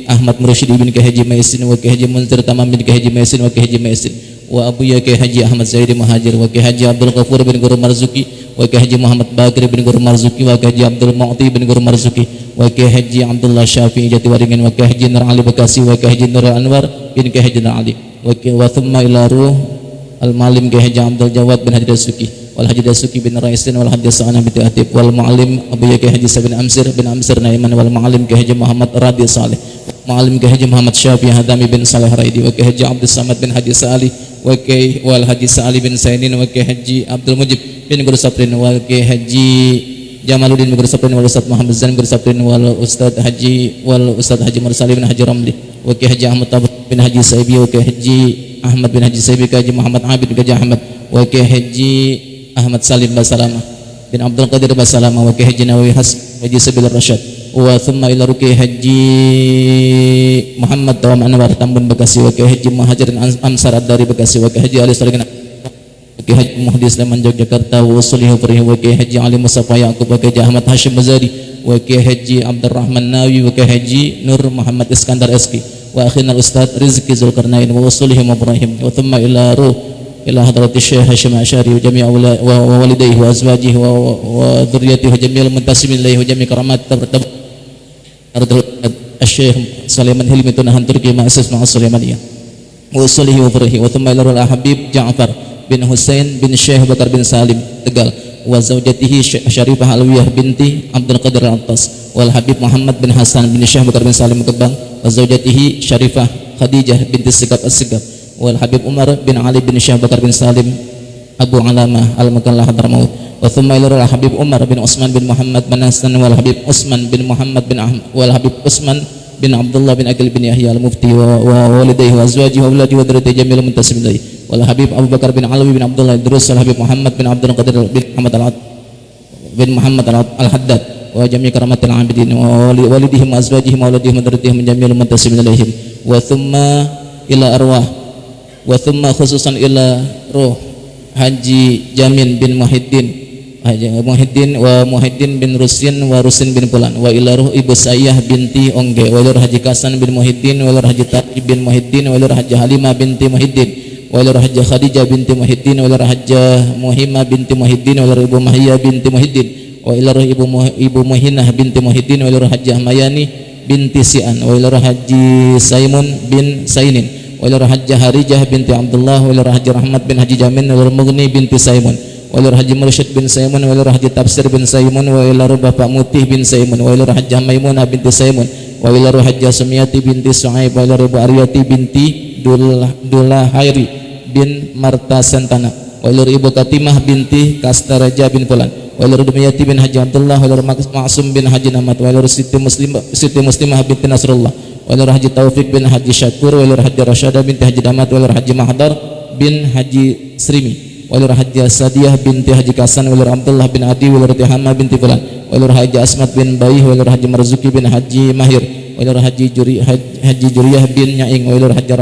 Ahmad Mursyid bin Kyai Haji Maisin wa Kyai Haji Munzir Tamam bin Kyai Haji Maisin wa Kyai Haji Maisin wa Abuya Kyai Haji Ahmad Zaidi Muhajir wa Kyai Haji Abdul Ghafur bin Guru Marzuki wa Kyai Haji Muhammad Bakri bin Guru Marzuki wa Kyai Haji Abdul Mu'ti bin Guru Marzuki wa Kyai Haji Abdullah Syafi'i Jatiwaringin wa Kyai Haji Nur Ali Bekasi wa Kyai Haji Nur Anwar bin Kyai Haji Nur Ali wa thumma ila ruh al-malim Kyai Haji Abdul Jawad bin Haji Dasuki wal Haji Dasuki bin Raisin wal Haji Sa'ana bin Atib wal mu'alim Abuya Kyai Haji Sabin Amsir bin Amsir Naiman wal mu'alim Kyai Haji Muhammad Radi Saleh mu'alim Kyai Haji Muhammad Syafi'i Hadami bin Saleh Raidi wa Kyai Haji Abdul Samad bin Haji Salih wa Kyai wal Haji Sa'ali bin Sainin wa Kyai Haji Abdul Mujib bin Guru Saprin wa Kyai Haji Jamaluddin bin Guru Saprin wal Ustadz Muhammad Zan Guru Saprin wal Ustadz Haji Mursali bin Haji Ramli wa Kyai Haji Ahmad Tabak bin Haji Saibi wa Kyai Haji Ahmad bin Haji Saibi Kyai Haji Muhammad Abid bin Haji Ahmad wa Kyai Haji Ahmad Salim Basalamah bin Abdul Qadir Basalamah wa Kyai Haji Nawawi Haji Sabil Rasyad wa thumma ila Kyai Haji Muhammad Tawam Anwar Tambun Bekasi wa Kyai Haji Muhajirin Ansar Ad-Dari Bekasi wa Kyai Haji Ali Salikin wa Kyai Haji Muhdi Sleman Yogyakarta wa Sulihu Furih wa Kyai Haji Ali Musafa Yaqub wa Kyai Haji Ahmad Hashim Bazari wa Kyai Haji Abdurrahman Nawi wa Kyai Haji Nur Muhammad Iskandar Eski wa akhirna Ustadz Rizki Zulkarnain wa Sulihu Ibrahim wa thumma ila ruh ila hadrati Syekh Hashim Asyari wa jami' wa walidayhi wa azwajihi wa dhurriyyatihi wa jami'il muntasimin ilaihi wa jami' karamat Syekh Sulaiman Hilmi Tunahan Turki Ma'asis Ma'as Sulaimaniyah wa usulihi wa furihi wa thumma ila al-Habib Ja'far bin Husain bin Syekh Bakar bin Salim Tegal wa zawjatihi Syarifah Alwiyah binti Abdul Qadir Al-Attas wal Habib Muhammad bin Hasan bin Syekh Bakar bin Salim Kebang wa zawjatihi Syarifah Khadijah binti Sigab As-Sigab wal Habib Umar bin Ali bin Syekh Bakar bin Salim Abu Alamah Al-Makallah Hadramaut wa thumma ila Habib Umar bin Utsman bin Muhammad bin Hasan wal Habib Utsman bin Muhammad bin Ahmad wal Habib Utsman bin Abdullah bin Akil bin Yahya al-Mufti wa walidayhi wa azwajihi wa auladihi wa dzurriyyatihi jamil muntasib ilaihi wal Habib Abu Bakar bin Alawi bin Abdullah Idrus wal Habib Muhammad bin Abdul Qadir bin Muhammad al-Haddad wa jami' karamatil abidin wa walidihim wa azwajihim wa auladihim wa dzurriyyatihim jamil muntasib ilaihim wa thumma ila arwah wa thumma khususan ila ruh Haji Jamin bin Muhyiddin wa Muhyiddin bin Rusin wa Rusin bin Pulan wa ila ruh Ibu Sayyah binti Ongge wa ila Haji Kasan bin Muhyiddin wa ila Haji Taqi bin Muhyiddin wa ila Haji Halimah binti Muhyiddin wa ila Haji Khadijah binti Muhyiddin wa ila Haji Muhimah binti Muhyiddin wa ila Ibu Mahiyah binti Muhyiddin wa ila ruh Ibu Muhinah binti Muhyiddin wa ila Haji Ahmayani binti Si'an wa ila Haji Saimun bin Sainin wa ila Haji Harijah binti Abdullah wa ila Haji Rahmat bin Haji Jamin wa ila Mughni binti Saimun wa ila Haji Mursyid bin Saimun wa ila Haji Tafsir bin Saimun wa ila Bapak Mutih bin Saimun wa ila Haji Maimunah binti Saimun wa ila Haji Sumiyati binti Su'aib wa ila Ariyati binti Dulahairi bin Marta Santana wa ila Ibu Katimah binti Kastaraja bin Fulan wa ila Dumiyati bin Haji Abdullah wa ila Ma'sum bin Haji Namat wa ila Siti Muslimah binti Nasrullah wa ila Haji Taufik bin Haji Syakur wa ila Haji Rasyada binti Haji Damat wa ila Haji Mahdar bin Haji Srimi wa ila Haji Sadiyah binti Haji Kasan wa ila Abdullah bin Adi wa ila Tihama binti Fulan Walur Haji Asmat bin Baih, Walur Haji Marzuki bin Haji Mahir, Walur Haji Juriyah bin Nyaing, Walur Haji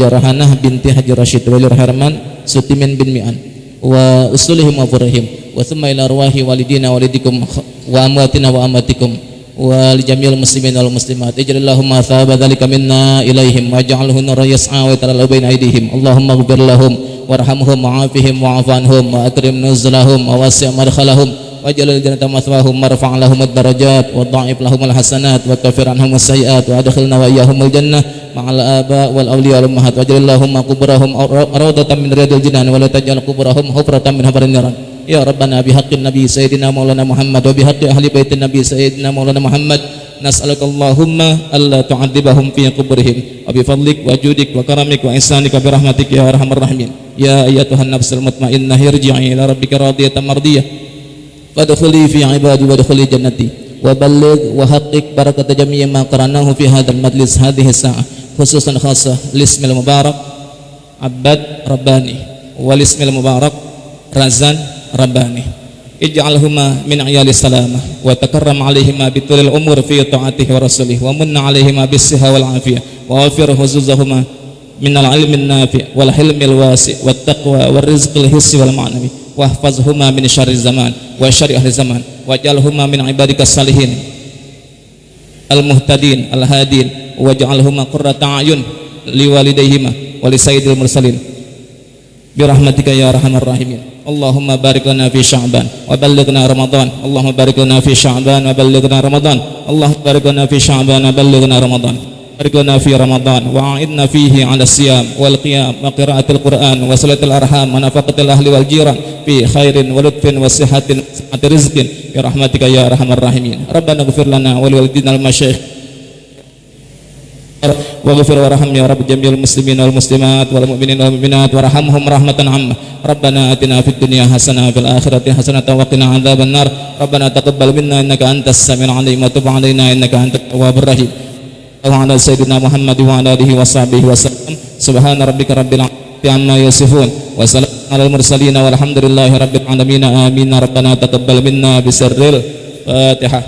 Rahanah binti Haji Rashid, Walur Herman Sutimin bin Mi'an, wa usulihim wa furihim, wa thumma ila arwahi walidina walidikum wa amwatina wa amatikum wa li jami'il muslimin wal muslimat. Ij'alillahumma thawaba dzalika minna ilaihim waj'alhu nurran yas'a wa yatalalu baina aydihim. Allahumma ighfir lahum warhamhum wa'afihim wa'fu anhum wa akrim nuzulahum wa wasi' madkhalahum waj'al al-jannata mathwahum warfa' lahum ad-darajat wa dha'if lahum al-hasanat wa kaffir anhum as-sayyi'at wa adkhilna wa iyyahum al-jannah ma'al aba wal awliya wal ummahat waj'al Allahumma quburahum rawdatan min riyadil jinan wa la taj'al quburahum hufratan min habarin niran. Ya Rabbana bihaqqin nabi sayyidina maulana Muhammad wa bihaqqi ahli baitin nabi sayyidina maulana Muhammad nas'aluka Allahumma alla tu'adzibahum fi quburihim wa bi fadlik wa judik wa karamik wa ihsanika bi rahmatik ya arhamar rahimin. Ya ayyatuhan nafsul mutmainnah irji'i ila rabbika radiyatan mardiyah wadkhuli fi ibadi wadkhuli jannati wa balligh wa haqqiq barakata jami'i ma qaranahu fi hadzal majlis hadhihi sa'ah khususan khassah lismil mubarak Abbad Rabbani wal ismil mubarak Razan Rabbani. Ij'alhuma min ayali salamah wa takarram alaihima bitulil umur fi ta'atihi wa rasulih wa munna alaihima bis-siha wal afiyah wa wafir huzuzahuma min al-ilmi an-nafi' wal hilmi al-wasi' wat taqwa wal rizqil hissi wal ma'nawi wahfazhuma min syarri zaman wa syarri ahli zaman waj'alhuma min ibadikas salihin al-muhtadin al-hadin waj'alhuma qurrata a'yun liwalidayhima wa li sayyidil mursalin bi rahmatika ya arhamar rahimin. Allahumma barik lana fi Sya'ban wa ballighna Ramadan. Allahumma barik lana fi Sya'ban wa ballighna Ramadan. Allahumma barik lana fi Sya'ban wa ballighna Ramadan. Barik lana fi Ramadan wa a'idna fihi 'ala siyam wal qiyam wa qira'atil Qur'an wa salatil arham wa nafaqatil ahli wal jiran fi khairin wa lutfin wa sihatin wa rizqin bi rahmatika ya arhamar rahimin. Rabbana ighfir lana wa liwalidina al masyayikh waghfir warham ya rabb jami'il muslimin wal muslimat wal mu'minin wal mu'minat warhamhum rahmatan 'amma. Rabbana atina fid dunya hasanah wa fil akhirati hasanah wa qina 'adzaban nar. Rabbana taqabbal minna innaka antas samiul 'alim wa tub 'alaina innaka antat tawwabur rahim. Wa ala sayyidina Muhammad wa ala alihi wa sahbihi wa sallam. Subhana rabbika rabbil 'izzati amma yasifun wa salamun 'alal mursalin walhamdulillahi rabbil alamin. Amin. Rabbana taqabbal minna bisirril Fatihah.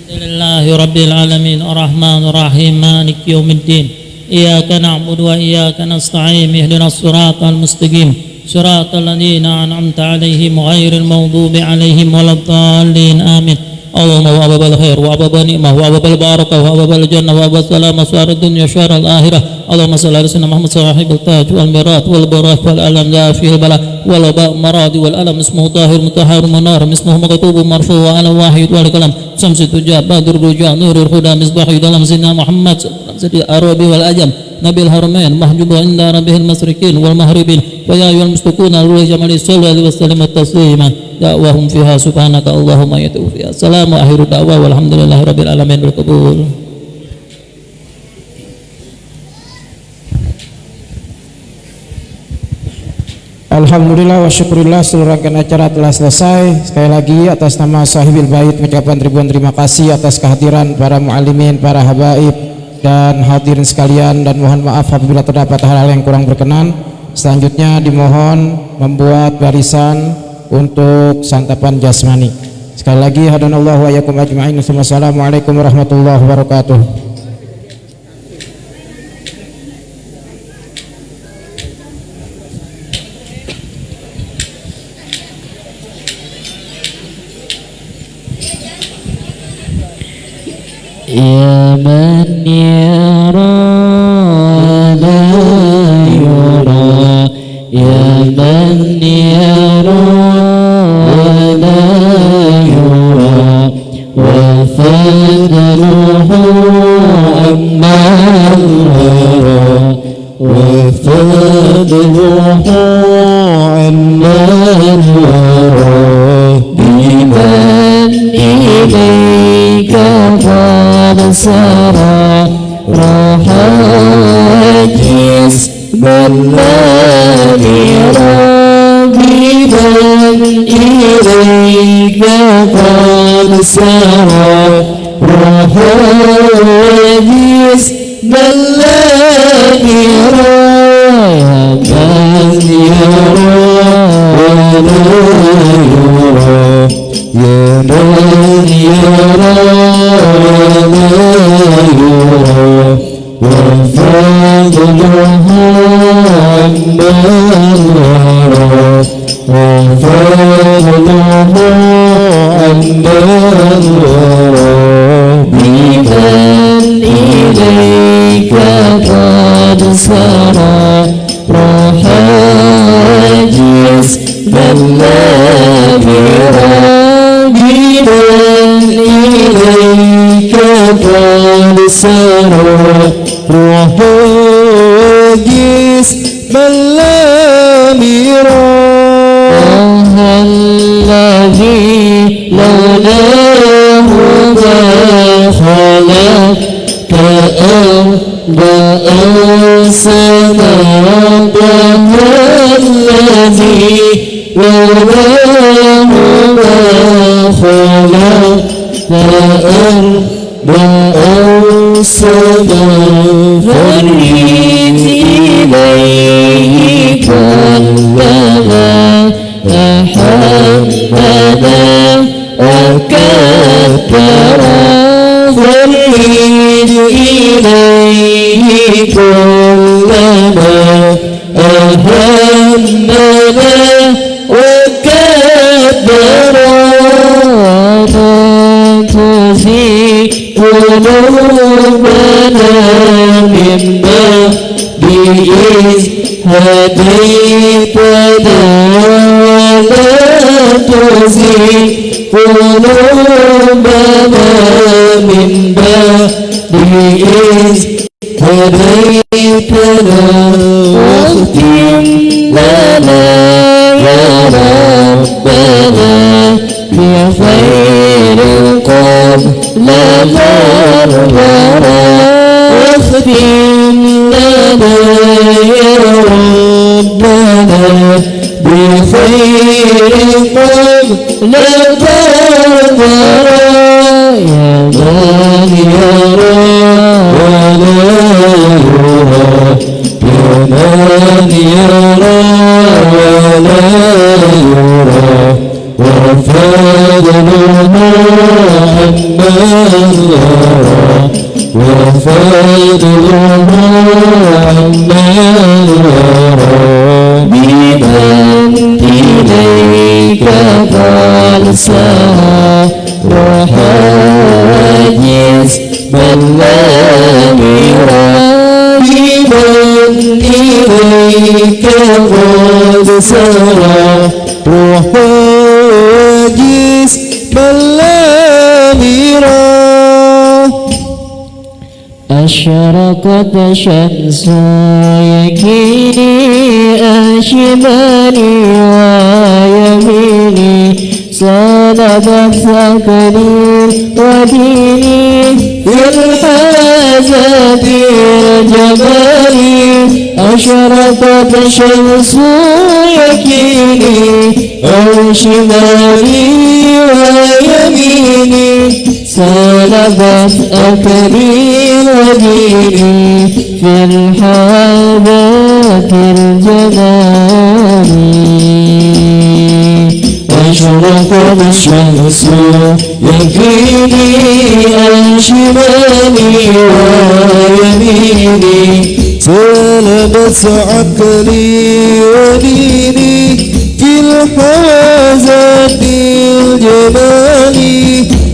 Alhamdulillahi rabbil alamin arrahmanir rahim maliki yaumiddin iyyaka na'budu wa iyyaka nasta'in ihdinas siratal mustaqim siratal ladzina an'amta 'alaihim ghairil maghdubi 'alaihim waladdallin amin. Allahumma wa ababal khair wa ababal ni'mah wa ababal barakah wa ababal jannah wa ababal salamah suara dunya syara al-akhirah. Allahumma salli ala sayyidina Muhammad sahibul taj wal mirat wal barak wal alam la fihil bala wal ba maradi wal alam ismuhu tahir mutahhar munar ismuhu maktubu marfu wa ala wahid wal kalam samsi tujab badur ruja nurul huda misbahi dalam sayyidina Muhammad sadi arabi wal ajam nabil haramain mahjubu inda rabbihil masrikin wal maghribin wa ya ayyuhal mustaquna wa jamali sallallahu alaihi wasallam taslima da'wahum fiha subhanaka Allahumma ya tawfiq. Assalamu akhiru da'wa walhamdulillahi rabbil alamin bil qabul. Alhamdulillah wa syukurillah, seluruh rangkaian acara telah selesai. Sekali lagi atas nama sahibil bait mengucapkan ribuan terima kasih atas kehadiran para muallimin, para habaib dan hadirin sekalian, dan mohon maaf apabila terdapat hal-hal yang kurang berkenan. Selanjutnya dimohon membuat barisan untuk santapan jasmani. Sekali lagi hadanallahu wa iyyakum ajma'in. Wassalamualaikum warahmatullahi wabarakatuh. Ya man yara la yura, ya man yara la yura, wa fadluhu amman yara, wa fadluhu amman yara, biman ilayka سرى رحاجز بالنادرة بمن إليك قد سرى رحاجز بالنادرة من يرى ولا يرى يا من يرى ولا يرى وفضله عمن يرى وفضله عمن يرى بمن إليك قد سرى روح جسما لا يرى بمن إليك قد سرى روح جسما لا يرى الذي لولاه ما خلقت أرض سماوات الذي لولاه ما خلقت أرض سماوات فريد إليه كلما أحبنا وكثرا فريد إليه كلما أحبنا وكثرا تزي قلوبنا مما بإذ هديتنا ولا تزغ قلوبنا من بعد إذ هديتنا واختم لنا يا ربنا بخير قبل ذرة واختم لنا يا ربنا بخير قبل ذرة يا من يرى ولا يرى يا من يرى ولا يرى وفضله عمن يرى وفضله عمن يرى بمن إليك قد سرى وحاجز من لا يرى بمن إليك قد سرى وحاجز من لا يرى أشرقت شمس يكيني شمالي ويميني صلبت ثقلي وديني في الحازة الجمالي أشرقت شمس يكيني شمالي ويميني صلبت أكلي وديني في الحاذات الجمال أشرقت الشمس يكفيني عن شمالي ويميني صلبت عقلي وديني في الحازات الجمال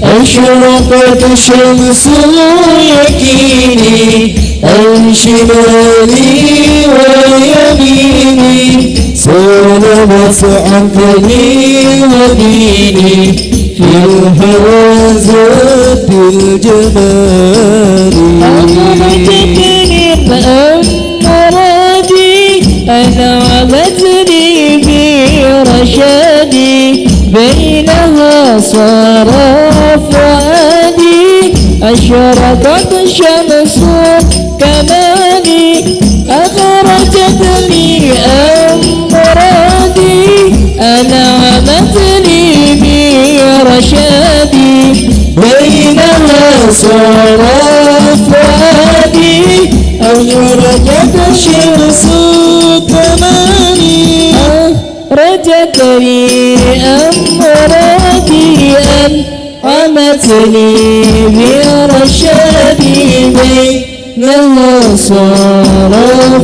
أشرقت الشمس يكيني عن شمالي ويميني صلبت عقلي وديني في الحوازات الجمال أمرتني بأمرادي أنا عبدني برشادي بينها صار فؤادي أشرقت الشمس كمالي أخرجتني أمرادي أنعمتني برشادي بينما صار فؤادي أخرجت الشمس كمالي بريئا مرضيا أمتني برشاد بينها صار